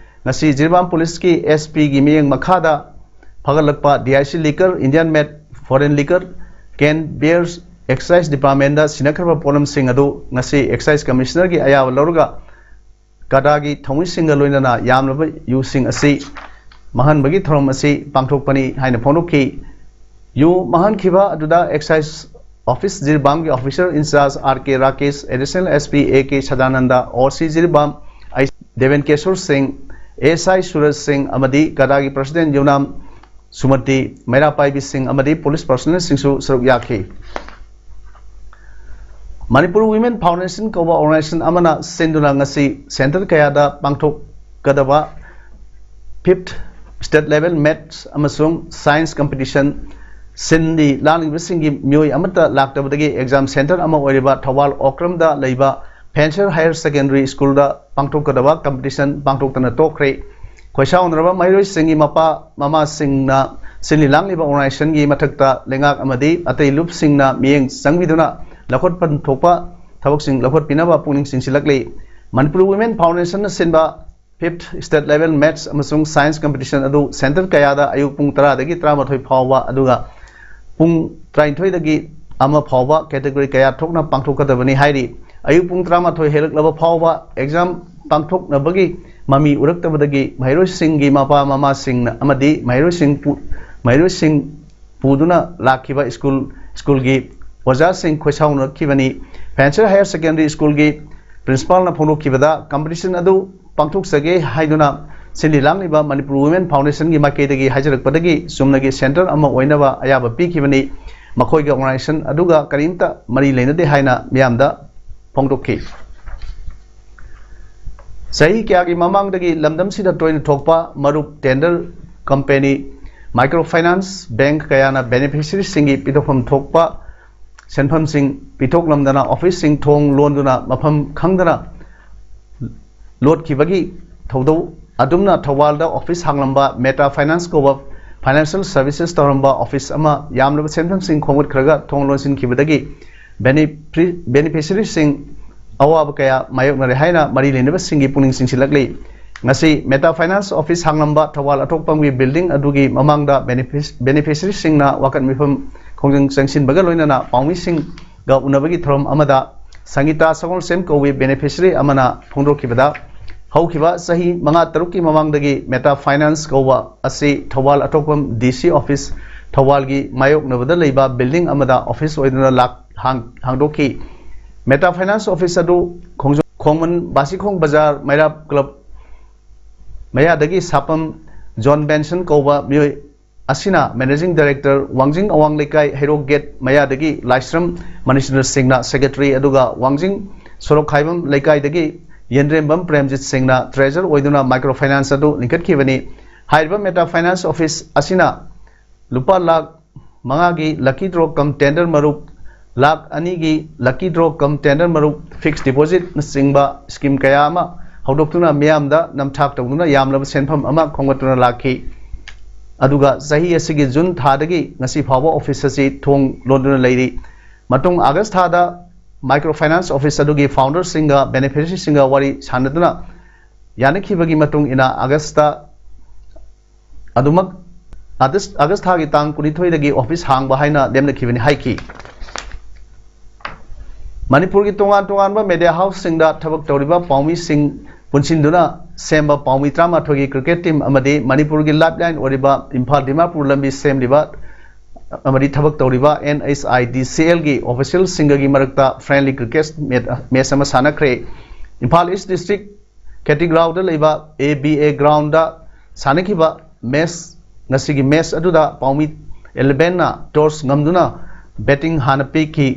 ꯉꯁꯤ ꯖꯤꯔꯤꯕꯥꯝ ꯄꯨꯂꯤꯁꯀꯤ S Pꯒꯤ ꯃꯤꯠꯌꯦꯡ ꯃꯈꯥꯗ ꯐꯒꯠꯂꯛꯄ D I C liquor, Indian made foreign liquor, can, beers, excise departmentꯗ ꯁꯤꯟꯅꯈ꯭ꯔꯕ ꯄꯣꯠꯂꯝꯁꯤꯡ ꯑꯗꯨ ꯉꯁꯤ excise commissionerꯒꯤ ꯑꯌꯥꯕ ꯂꯧꯔꯒ ꯀꯗꯥꯒꯤ ꯊꯧꯃꯤꯁꯤꯡꯒ ꯂꯣꯏꯅꯅ ꯌꯥꯝꯂꯕ ꯌꯨꯁꯤꯡ ꯑꯁꯤ ꯃꯥꯡꯍꯟꯕꯒꯤ ꯊꯧꯔꯝ ꯑꯁꯤ ꯄꯥꯡꯊꯣꯛꯄꯅꯤ ꯍꯥꯏꯅ ꯐꯣꯡꯗꯣꯛꯈꯤ꯫ ꯌꯨ ꯃꯥꯡꯍꯟꯈꯤꯕ ꯑꯗꯨꯗ Excise Office ꯖꯤꯔꯤꯕꯥꯝꯒꯤ Officer in Charge R K Rakesh, Additional S P A K Sadananda, O C Jiribam ꯑꯩ ꯗꯦꯕꯦꯟꯀꯦꯁꯣꯔ ꯁꯤꯡ, S I ꯁꯨꯔꯖ ꯁꯤꯡ ꯑꯃꯗꯤ ꯀꯗꯥꯒꯤ President ꯌꯨꯅꯥꯝ ꯁꯨꯃꯇꯤ, ꯃꯩꯔꯥ ꯄꯥꯏꯕꯤꯁꯤꯡ ꯑꯃꯗꯤ police personnel ꯁꯤꯡꯁꯨ ꯁꯔꯨꯛ ꯌꯥꯈꯤ꯫ ꯃꯅꯤꯄꯨꯔ Women Foundation ꯀꯧꯕ organization ꯑꯃꯅ ꯁꯤꯟꯗꯨꯅ ꯉꯁꯤ center ꯀꯌꯥꯗ ꯄꯥꯡꯊꯣꯛꯀꯗꯕ fifth state level maths ꯑꯃꯁꯨꯡ science competition ꯁꯤꯟꯂꯤ ꯂꯥꯡꯂꯤꯕꯁꯤꯡꯒꯤ ꯃꯤꯑꯣꯏ ꯑꯃꯠꯇ ꯂꯥꯛꯇꯕꯗꯒꯤ exam center ꯑꯃ ꯑꯣꯏꯔꯤꯕ ꯊꯧꯕꯥꯜ ꯑꯣꯀ꯭ꯔꯝꯗ ꯂꯩꯕ Fancher Higher Secondary Schoolꯗ ꯄꯥꯡꯊꯣꯛꯀꯗꯕ competition ꯄꯥꯡꯊꯣꯛꯇꯅ ꯇꯣꯛꯈ꯭ꯔꯦ꯫ ꯈꯣꯏꯁꯥꯎꯅꯔꯕ ꯃꯍꯩꯔꯣꯏꯁꯤꯡꯒꯤ ꯃꯄꯥ ꯃꯃꯥꯁꯤꯡꯅ ꯁꯤꯟꯂꯤ ꯂꯥꯡꯂꯤꯕ organizationꯒꯤ ꯃꯊꯛꯇ ꯂꯩꯉꯥꯛ ꯑꯃꯗꯤ ꯑꯇꯩ ꯂꯨꯞꯁꯤꯡꯅ ꯃꯤꯠꯌꯦꯡ ꯆꯪꯕꯤꯗꯨꯅ ꯂꯧꯈꯠꯐꯝ ꯊꯣꯛꯄ ꯊꯕꯛꯁꯤꯡ ꯂꯧꯈꯠꯄꯤꯅꯕ ꯄꯨꯛꯅꯤꯡ ꯆꯤꯡꯁꯤꯜꯂꯛꯂꯤ꯫ ꯃꯅꯤꯄꯨꯔ Women Foundationꯅ ꯁꯤꯟꯕ fifth state level maths ꯑꯃꯁꯨꯡ science competition ꯑꯗꯨ center ꯀꯌꯥꯗ ꯑꯌꯨꯛ ꯄꯨꯡ ꯇꯔꯥꯗꯒꯤ ꯇꯔꯥꯃꯥꯊꯣꯏ ꯐꯥꯎꯕ ꯑꯗꯨꯒ ꯄꯨꯡ ꯇꯔꯥꯅꯤꯊꯣꯏꯗꯒꯤ ꯑꯃ ꯐꯥꯎꯕ category ꯀꯌꯥ ꯊꯣꯛꯅ ꯄꯥꯡꯊꯣꯛꯀꯗꯕꯅꯤ ꯍꯥꯏꯔꯤ꯫ ꯑꯌꯨꯛ ꯄꯨꯡ ꯇꯔꯥꯃꯥꯊꯣꯏ ꯍꯦꯜꯂꯛꯂꯕ ꯐꯥꯎꯕ exam ꯄꯥꯡꯊꯣꯛꯅꯕꯒꯤ ꯃꯃꯤ ꯎꯔꯛꯇꯕꯗꯒꯤ ꯃꯍꯩꯔꯣꯏꯁꯤꯡꯒꯤ ꯃꯄꯥ ꯃꯃꯥꯁꯤꯡꯅ ꯑꯃꯗꯤ ꯃꯍꯩꯔꯣꯏꯁꯤꯡ ꯄꯨ-, ꯃꯍꯩꯔꯣꯏꯁꯤꯡ ꯄꯨꯗꯨꯅ ꯂꯥꯛꯈꯤꯕ school, schoolꯒꯤ ꯑꯣꯖꯥꯁꯤꯡ ꯈꯣꯏꯁꯥꯎꯅꯈꯤꯕꯅꯤ꯫ Fancher Higher Secondary Schoolꯒꯤ principalꯅ ꯐꯣꯡꯗꯣꯛꯈꯤꯕꯗ competition ꯑꯗꯨ ꯄꯥꯡꯊꯣꯛꯆꯒꯦ ꯍꯥꯏꯗꯨꯅ ꯁꯤꯟꯂꯤ ꯂꯥꯡꯂꯤꯕ ꯃꯅꯤꯄꯨꯔ Women Foundationꯒꯤ ꯃꯥꯏꯀꯩꯗꯒꯤ ꯍꯥꯏꯖꯔꯛꯄꯗꯒꯤ ꯆꯨꯝꯅꯒꯤ center ꯑꯃ ꯑꯣꯏꯅꯕ ꯑꯌꯥꯕ ꯄꯤꯈꯤꯕꯅꯤ꯫ ꯃꯈꯣꯏꯒ organization ꯑꯗꯨꯒ ꯀꯔꯤꯝꯇ ꯃꯔꯤ ꯂꯩꯅꯗꯦ ꯍꯥꯏꯅ ꯃꯤꯌꯥꯝꯗ ꯐꯣꯡꯗꯣꯛꯈꯤ꯫ ꯆꯍꯤ ꯀꯌꯥꯒꯤ ꯃꯃꯥꯡꯗꯒꯤ ꯂꯝꯗꯝꯁꯤꯗ ꯇꯣꯏꯅ ꯊꯣꯛꯄ ꯃꯔꯨꯞ tender company, microfinance bank ꯀꯌꯥꯅ beneficiaryꯁꯤꯡꯒꯤ ꯄꯤꯊꯣꯛꯐꯝ ꯊꯣꯛꯄ ꯁꯦꯟꯐꯝꯁꯤꯡ ꯄꯤꯊꯣꯛꯂꯝꯗꯅ officeꯁꯤꯡ ꯊꯣꯡ ꯂꯣꯟꯗꯨꯅ ꯃꯐꯝ ꯈꯪꯗꯅ ꯂꯣꯠꯈꯤꯕꯒꯤ ꯊꯧꯗꯧ ꯑꯗꯨꯝꯅ ꯊꯧꯕꯥꯜꯗ office ꯍꯥꯡꯂꯝꯕ Meta Finance ꯀꯧꯕ financial services ꯇꯧꯔꯝꯕ office ꯑꯃ ꯌꯥꯝꯂꯕ ꯁꯦꯟꯐꯝꯁꯤꯡ ꯈꯣꯝꯒꯠꯈ꯭ꯔꯒ ꯊꯣꯡ ꯂꯣꯟꯁꯤꯟꯈꯤꯕꯗꯒꯤ benefri-, beneficiaryꯁꯤꯡ ꯑꯋꯥꯕ ꯀꯌꯥ ꯃꯥꯌꯣꯛꯅꯔꯦ ꯍꯥꯏꯅ ꯃꯔꯤ ꯂꯩꯅꯕꯁꯤꯡꯒꯤ ꯄꯨꯛꯅꯤꯡ ꯆꯤꯡꯁꯤꯜꯂꯛꯂꯤ꯫ ꯉꯁꯤ Meta Finance office ꯍꯥꯡꯂꯝꯕ Thoubal ꯑꯊꯣꯛꯄꯝꯒꯤ building ꯑꯗꯨꯒꯤ ꯃꯃꯥꯡꯗ benefic-, beneficiaryꯁꯤꯡꯅ ꯋꯥꯀꯠ ꯃꯤꯐꯝ ꯈꯣꯡꯖꯪ ꯆꯪꯁꯤꯟꯕꯒ ꯂꯣꯏꯅꯅ ꯄꯥꯎꯃꯤꯁꯤꯡꯒ ꯎꯅꯕꯒꯤ ꯊꯧꯔꯝ ꯑꯃꯗ ꯁꯪꯒꯤꯇꯥ ꯁꯒꯣꯜꯁꯦꯝ ꯀꯧꯕꯤ beneficiary ꯑꯃꯅ ꯐꯣꯡꯗꯣꯛꯈꯤꯕꯗ, ꯍꯧꯈꯤꯕ ꯆꯍꯤ ꯃꯉꯥ ꯇꯔꯨꯛꯀꯤ ꯃꯃꯥꯡꯗꯒꯤ Meta Finance ꯀꯧꯕ ꯑꯁꯤ ꯊꯧꯕꯥꯜ ꯑꯊꯣꯛꯄꯝ D C office ꯊꯧꯕꯥꯜꯒꯤ ꯃꯥꯌꯣꯛꯅꯕꯗ ꯂꯩꯕ building ꯑꯃꯗ office ꯑꯣꯏꯗꯨꯅ ꯂꯥꯛ-, ꯍꯥꯡ-, ꯍꯥꯡꯗꯣꯛꯈꯤ꯫ Meta Finance office ꯑꯗꯨ ꯈꯣꯡꯖꯣꯝ, ꯈꯣꯡꯃꯟ ꯕꯥꯁꯤꯈꯣꯡ ꯕꯖꯥꯔ ꯃꯩꯔꯥ club ꯃꯌꯥꯗꯒꯤ ꯁꯥꯄꯝ ꯖꯣꯟ ꯕꯦꯟꯁꯟ ꯀꯧꯕ ꯃꯤꯑꯣꯏ ꯑꯁꯤꯅ managing director, ꯋꯥꯡꯖꯤꯡ ꯑꯋꯥꯡ ꯂꯩꯀꯥꯏ ꯍꯩꯔꯣꯛ gate ꯃꯌꯥꯗꯒꯤ ꯂꯥꯏꯁ꯭ꯔꯝ ꯃꯅꯤꯆꯟꯗ꯭ꯔ ꯁꯤꯡꯅ secretary, ꯑꯗꯨꯒ ꯋꯥꯡꯖꯤꯡ ꯁꯣꯔꯣꯛꯈꯥꯏꯕꯝ ꯂꯩꯀꯥꯏꯗꯒꯤ ꯌꯦꯟꯗ꯭ꯔꯦꯝꯕꯝ ꯄ꯭ꯔꯦꯝꯖꯤꯠ ꯁꯤꯡꯅ treasurer ꯑꯣꯏꯗꯨꯅ micro finance ꯑꯗꯨ ꯂꯤꯡꯈꯠꯈꯤꯕꯅꯤ꯫ ꯍꯥꯏꯔꯤꯕ Meta Finance office ꯑꯁꯤꯅ ꯂꯨꯄꯥ ꯂꯥꯈ ꯃꯉꯥꯒꯤ lucky draw cum tender ꯃꯔꯨꯞ, ꯂꯥꯈ ꯑꯅꯤꯒꯤ lucky draw cum tender ꯃꯔꯨꯞ, fixed deposit ꯅꯆꯤꯡꯕ scheme ꯀꯌꯥ ꯑꯃ ꯍꯧꯗꯣꯛꯇꯨꯅ ꯃꯤꯌꯥꯝꯗ ꯅꯝꯊꯥꯛ ꯇꯧꯗꯨꯅ ꯌꯥꯝꯂꯕ ꯁꯦꯟꯐꯝ ꯑꯃ ꯈꯣꯝꯒꯠꯇꯨꯅ ꯂꯥꯛꯈꯤ꯫ ꯑꯗꯨꯒ ꯆꯍꯤ ꯑꯁꯤꯒꯤ ꯖꯨꯟ ꯊꯥꯗꯒꯤ ꯉꯁꯤ ꯐꯥꯎꯕ office ꯑꯁꯤ ꯊꯣꯡ ꯂꯣꯟꯗꯨꯅ ꯂꯩꯔꯤ꯫ ꯃꯇꯨꯡ ꯑꯥꯒꯁ ꯊꯥꯗ micro finance office ꯑꯗꯨꯒꯤ founderꯁꯤꯡꯒ beneficiaryꯁꯤꯡꯒ ꯋꯥꯔꯤ ꯁꯥꯟꯅꯗꯨꯅ ꯌꯥꯅꯈꯤꯕꯒꯤ ꯃꯇꯨꯡ ꯏꯟꯅ ꯑꯥꯒꯁꯇ ꯑꯗꯨꯃꯛ ꯑꯥꯒꯁ, ꯑꯥꯒꯁ ꯊꯥꯒꯤ ꯇꯥꯡ ꯀꯨꯟꯅꯤꯊꯣꯏꯗꯒꯤ office ꯍꯥꯡꯕ ꯍꯥꯏꯅ ꯂꯦꯞꯅꯈꯤꯕꯅꯤ ꯍꯥꯏꯈꯤ꯫ ꯃꯅꯤꯄꯨꯔꯒꯤ ꯇꯣꯉꯥꯟ ꯇꯣꯉꯥꯟꯕ media houseꯁꯤꯡꯗ ꯊꯕꯛ ꯇꯧꯔꯤꯕ ꯄꯥꯎꯃꯤꯁꯤꯡ ꯄꯨꯟꯁꯤꯟꯗꯨꯅ ꯁꯦꯝꯕ ꯄꯥꯎꯃꯤ ꯇꯔꯥꯃꯥꯊꯣꯏꯒꯤ cricket team ꯑꯃꯗꯤ ꯃꯅꯤꯄꯨꯔꯒꯤ lifeline ꯑꯣꯏꯔꯤꯕ ꯏꯝꯐꯥꯜ ꯗꯤꯃꯥꯄꯨꯔ ꯂꯝꯕꯤ ꯁꯦꯝꯂꯤꯕ ꯑꯃꯗꯤ ꯊꯕꯛ ꯇꯧꯔꯤꯕ NHIDCLꯒꯤ officialꯁꯤꯡꯒꯒꯤ ꯃꯔꯛꯇ friendly cricket match ꯑꯃ ꯁꯥꯟꯅꯈ꯭ꯔꯦ꯫ ꯏꯝꯐꯥꯜ East District ꯈꯦꯇ꯭ꯔꯤꯒ꯭ꯔꯥꯎꯗ ꯂꯩꯕ ABA groundꯗ ꯁꯥꯟꯅꯈꯤꯕ match, ꯉꯁꯤꯒꯤ match ꯑꯗꯨꯗ ꯄꯥꯎꯃꯤ elevenꯅ toss ꯉꯝꯗꯨꯅ batting ꯍꯥꯟꯅ ꯄꯤꯈꯤ꯫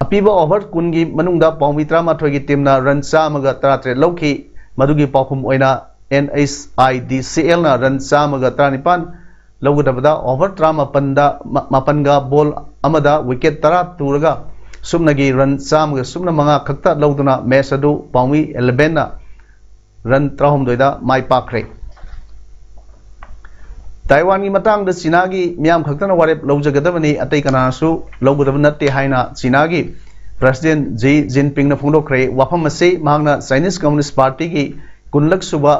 ꯑꯄꯤꯕ over ꯀꯨꯟꯒꯤ ꯃꯅꯨꯡꯗ ꯄꯥꯎꯃꯤ ꯇꯔꯥꯃꯥꯊꯣꯏꯒꯤ teamꯅ run ꯆꯥꯝꯃꯒ ꯇꯔꯥꯇꯔꯦꯠ ꯂꯧꯈꯤ꯫ ꯃꯗꯨꯒꯤ ꯄꯥꯎꯈꯨꯝ ꯑꯣꯏꯅ NHIDCLꯅ run ꯆꯥꯝꯃꯒ ꯇꯔꯥꯅꯤꯄꯥꯟ ꯂꯧꯒꯗꯕꯗ over ꯇꯔꯥꯃꯥꯄꯟꯗ, ꯃꯥꯄꯟꯒ ball ꯑꯃꯗ wicket ꯇꯔꯥ ꯇꯨꯔꯒ ꯁꯨꯞꯅꯒꯤ run ꯆꯥꯝꯃꯒ ꯁꯨꯞꯅ ꯃꯉꯥ ꯈꯛꯇ ꯂꯧꯗꯨꯅ match ꯑꯗꯨ ꯄꯥꯎꯃꯤ elevenꯅ run ꯇꯔꯥꯍꯨꯝꯗꯣꯏꯗ ꯃꯥꯏ ꯄꯥꯛꯈ꯭ꯔꯦ꯫ ꯇꯥꯏꯋꯥꯟꯒꯤ ꯃꯇꯥꯡꯗ ꯆꯤꯅꯥꯒꯤ ꯃꯤꯌꯥꯝ ꯈꯛꯇꯅ ꯋꯥꯔꯦꯞ ꯂꯧꯖꯒꯗꯕꯅꯤ, ꯑꯇꯩ ꯀꯅꯥꯅꯁꯨ ꯂꯧꯒꯗꯕ ꯅꯠꯇꯦ ꯍꯥꯏꯅ ꯆꯤꯅꯥꯒꯤ President Xi Jinpingꯅ ꯐꯣꯡꯗꯣꯛꯈ꯭ꯔꯦ꯫ ꯋꯥꯐꯝ ꯑꯁꯤ ꯃꯍꯥꯛꯅ Chinese Communist Partyꯒꯤ ꯀꯨꯟꯂꯛ ꯁꯨꯕ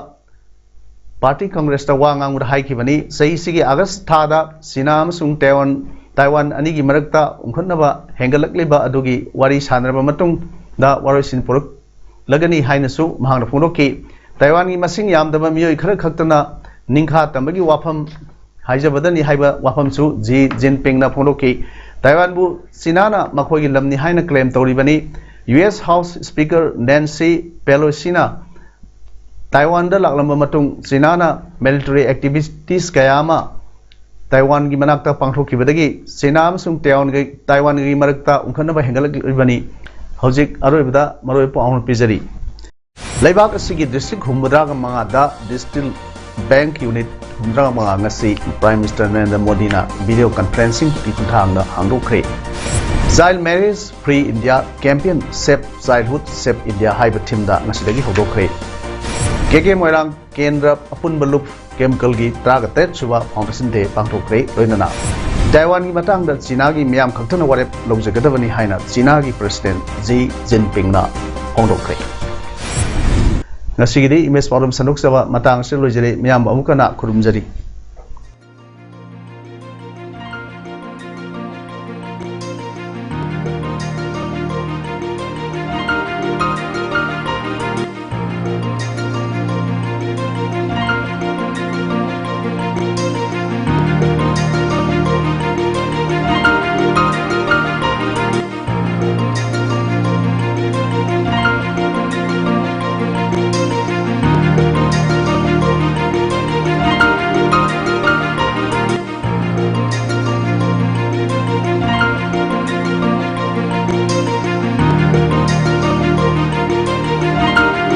Party Congressꯇ ꯋꯥ ꯉꯥꯡꯕꯗ ꯍꯥꯏꯈꯤꯕꯅꯤ꯫ ꯆꯍꯤꯁꯤꯒꯤ ꯑꯥꯒꯁ ꯊꯥꯗ ꯆꯤꯅꯥ ꯑꯃꯁꯨꯡ ꯇꯥꯏꯋꯥꯟ, ꯇꯥꯏꯋꯥꯟ ꯑꯅꯤꯒꯤ ꯃꯔꯛꯇ ꯎꯪꯈꯠꯅꯕ ꯍꯦꯟꯒꯠꯂꯛꯂꯤꯕ ꯑꯗꯨꯒꯤ ꯋꯥꯔꯤ ꯁꯥꯟꯅꯔꯕ ꯃꯇꯨꯡꯗ ꯋꯥꯔꯣꯏꯁꯤꯟ ꯄꯨꯔꯛꯂꯒꯅꯤ ꯍꯥꯏꯅꯁꯨ ꯃꯍꯥꯛꯅ ꯐꯣꯡꯗꯣꯛꯈꯤ꯫ ꯇꯥꯏꯋꯥꯟꯒꯤ ꯃꯁꯤꯡ ꯌꯥꯝꯗꯕ ꯃꯤꯑꯣꯏ ꯈꯔ ꯈꯛꯇꯅ ꯅꯤꯡꯈꯥ ꯇꯝꯕꯒꯤ ꯋꯥꯐꯝ ꯍꯥꯏꯖꯕꯗꯅꯤ ꯍꯥꯏꯕ ꯋꯥꯐꯝꯁꯨ ꯖꯤ ꯖꯤꯟꯄꯤꯡꯅ ꯐꯣꯡꯗꯣꯛꯈꯤ꯫ ꯇꯥꯏꯋꯥꯟꯕꯨ ꯆꯤꯅꯥꯅ ꯃꯈꯣꯏꯒꯤ ꯂꯝꯅꯤ ꯍꯥꯏꯅ claim ꯇꯧꯔꯤꯕꯅꯤ꯫ U S House Speaker Nancy Pelosiꯅ ꯇꯥꯏꯋꯥꯟꯗ ꯂꯥꯛꯂꯝꯕ ꯃꯇꯨꯡ ꯆꯤꯅꯥꯅ military activities ꯀꯌꯥ ꯑꯃ ꯇꯥꯏꯋꯥꯟꯒꯤ ꯃꯅꯥꯛꯇ ꯄꯥꯡꯊꯣꯛꯈꯤꯕꯗꯒꯤ ꯆꯤꯅꯥ ꯑꯃꯁꯨꯡ ꯇꯥꯏꯋꯥꯟꯒꯤ, ꯇꯥꯏꯋꯥꯟꯒꯤ ꯃꯔꯛꯇ ꯎꯪꯈꯠꯅꯕ ꯍꯦꯟꯒꯠꯂꯛꯂꯤꯕꯅꯤ꯫ ꯍꯧꯖꯤꯛ ꯑꯔꯣꯏꯕꯗ ꯃꯔꯨꯑꯣꯏꯕ ꯄꯥꯎ ꯑꯃ ꯄꯤꯖꯔꯤ꯫ ꯂꯩꯕꯥꯛ ꯑꯁꯤꯒꯤ district ꯍꯨꯝꯐꯨꯇꯔꯥꯒ ꯃꯉꯥꯗ district bank unit ꯍꯨꯝꯐꯨꯇꯔꯥ ꯃꯉꯥ ꯉꯁꯤ Prime Minister ꯅꯔꯦꯟꯗ꯭ꯔ ꯃꯣꯗꯤꯅ video conferencing ꯒꯤ ꯈꯨꯠꯊꯥꯡꯗ ꯍꯥꯡꯗꯣꯛꯈ꯭ꯔꯦ꯫ Child Marriage Free India Campaign Save Childhood Save India ꯍꯥꯏꯕ themeꯗ ꯉꯁꯤꯗꯒꯤ ꯍꯧꯗꯣꯛꯈ꯭ꯔꯦ꯫ ꯀꯦ ꯀꯦ ꯃꯣꯏꯔꯥꯡ ꯀꯦꯟꯗ꯭ꯔ ꯑꯄꯨꯟꯕ ꯂꯨꯞ ꯀꯦꯝꯀꯜꯒꯤ ꯇꯔꯥꯒ ꯇꯔꯦꯠ ꯁꯨꯕ Foundation Day ꯄꯥꯡꯊꯣꯛꯈ꯭ꯔꯦ꯫ ꯂꯣꯏꯅꯅ ꯇꯥꯏꯋꯥꯟꯒꯤ ꯃꯇꯥꯡꯗ ꯆꯤꯅꯥꯒꯤ ꯃꯤꯌꯥꯝ ꯈꯛꯇꯅ ꯋꯥꯔꯦꯞ ꯂꯧꯖꯒꯗꯕꯅꯤ ꯍꯥꯏꯅ ꯆꯤꯅꯥꯒꯤ President ꯖꯤ ꯖꯤꯟꯄꯤꯡꯅ ꯐꯣꯡꯗꯣꯛꯈ꯭ꯔꯦ꯫ ꯉꯁꯤꯒꯤꯗꯤ ꯏꯃꯦꯖ ꯄꯥꯎꯗꯝ ꯁꯟꯗꯣꯛꯆꯕ ꯃꯇꯥꯡ ꯑꯁꯤꯗ ꯂꯣꯏꯖꯔꯦ꯫ ꯃꯤꯌꯥꯝꯕꯨ ꯑꯃꯨꯛ ꯍꯟꯅ ꯈꯨꯔꯨꯝꯖꯔꯤ꯫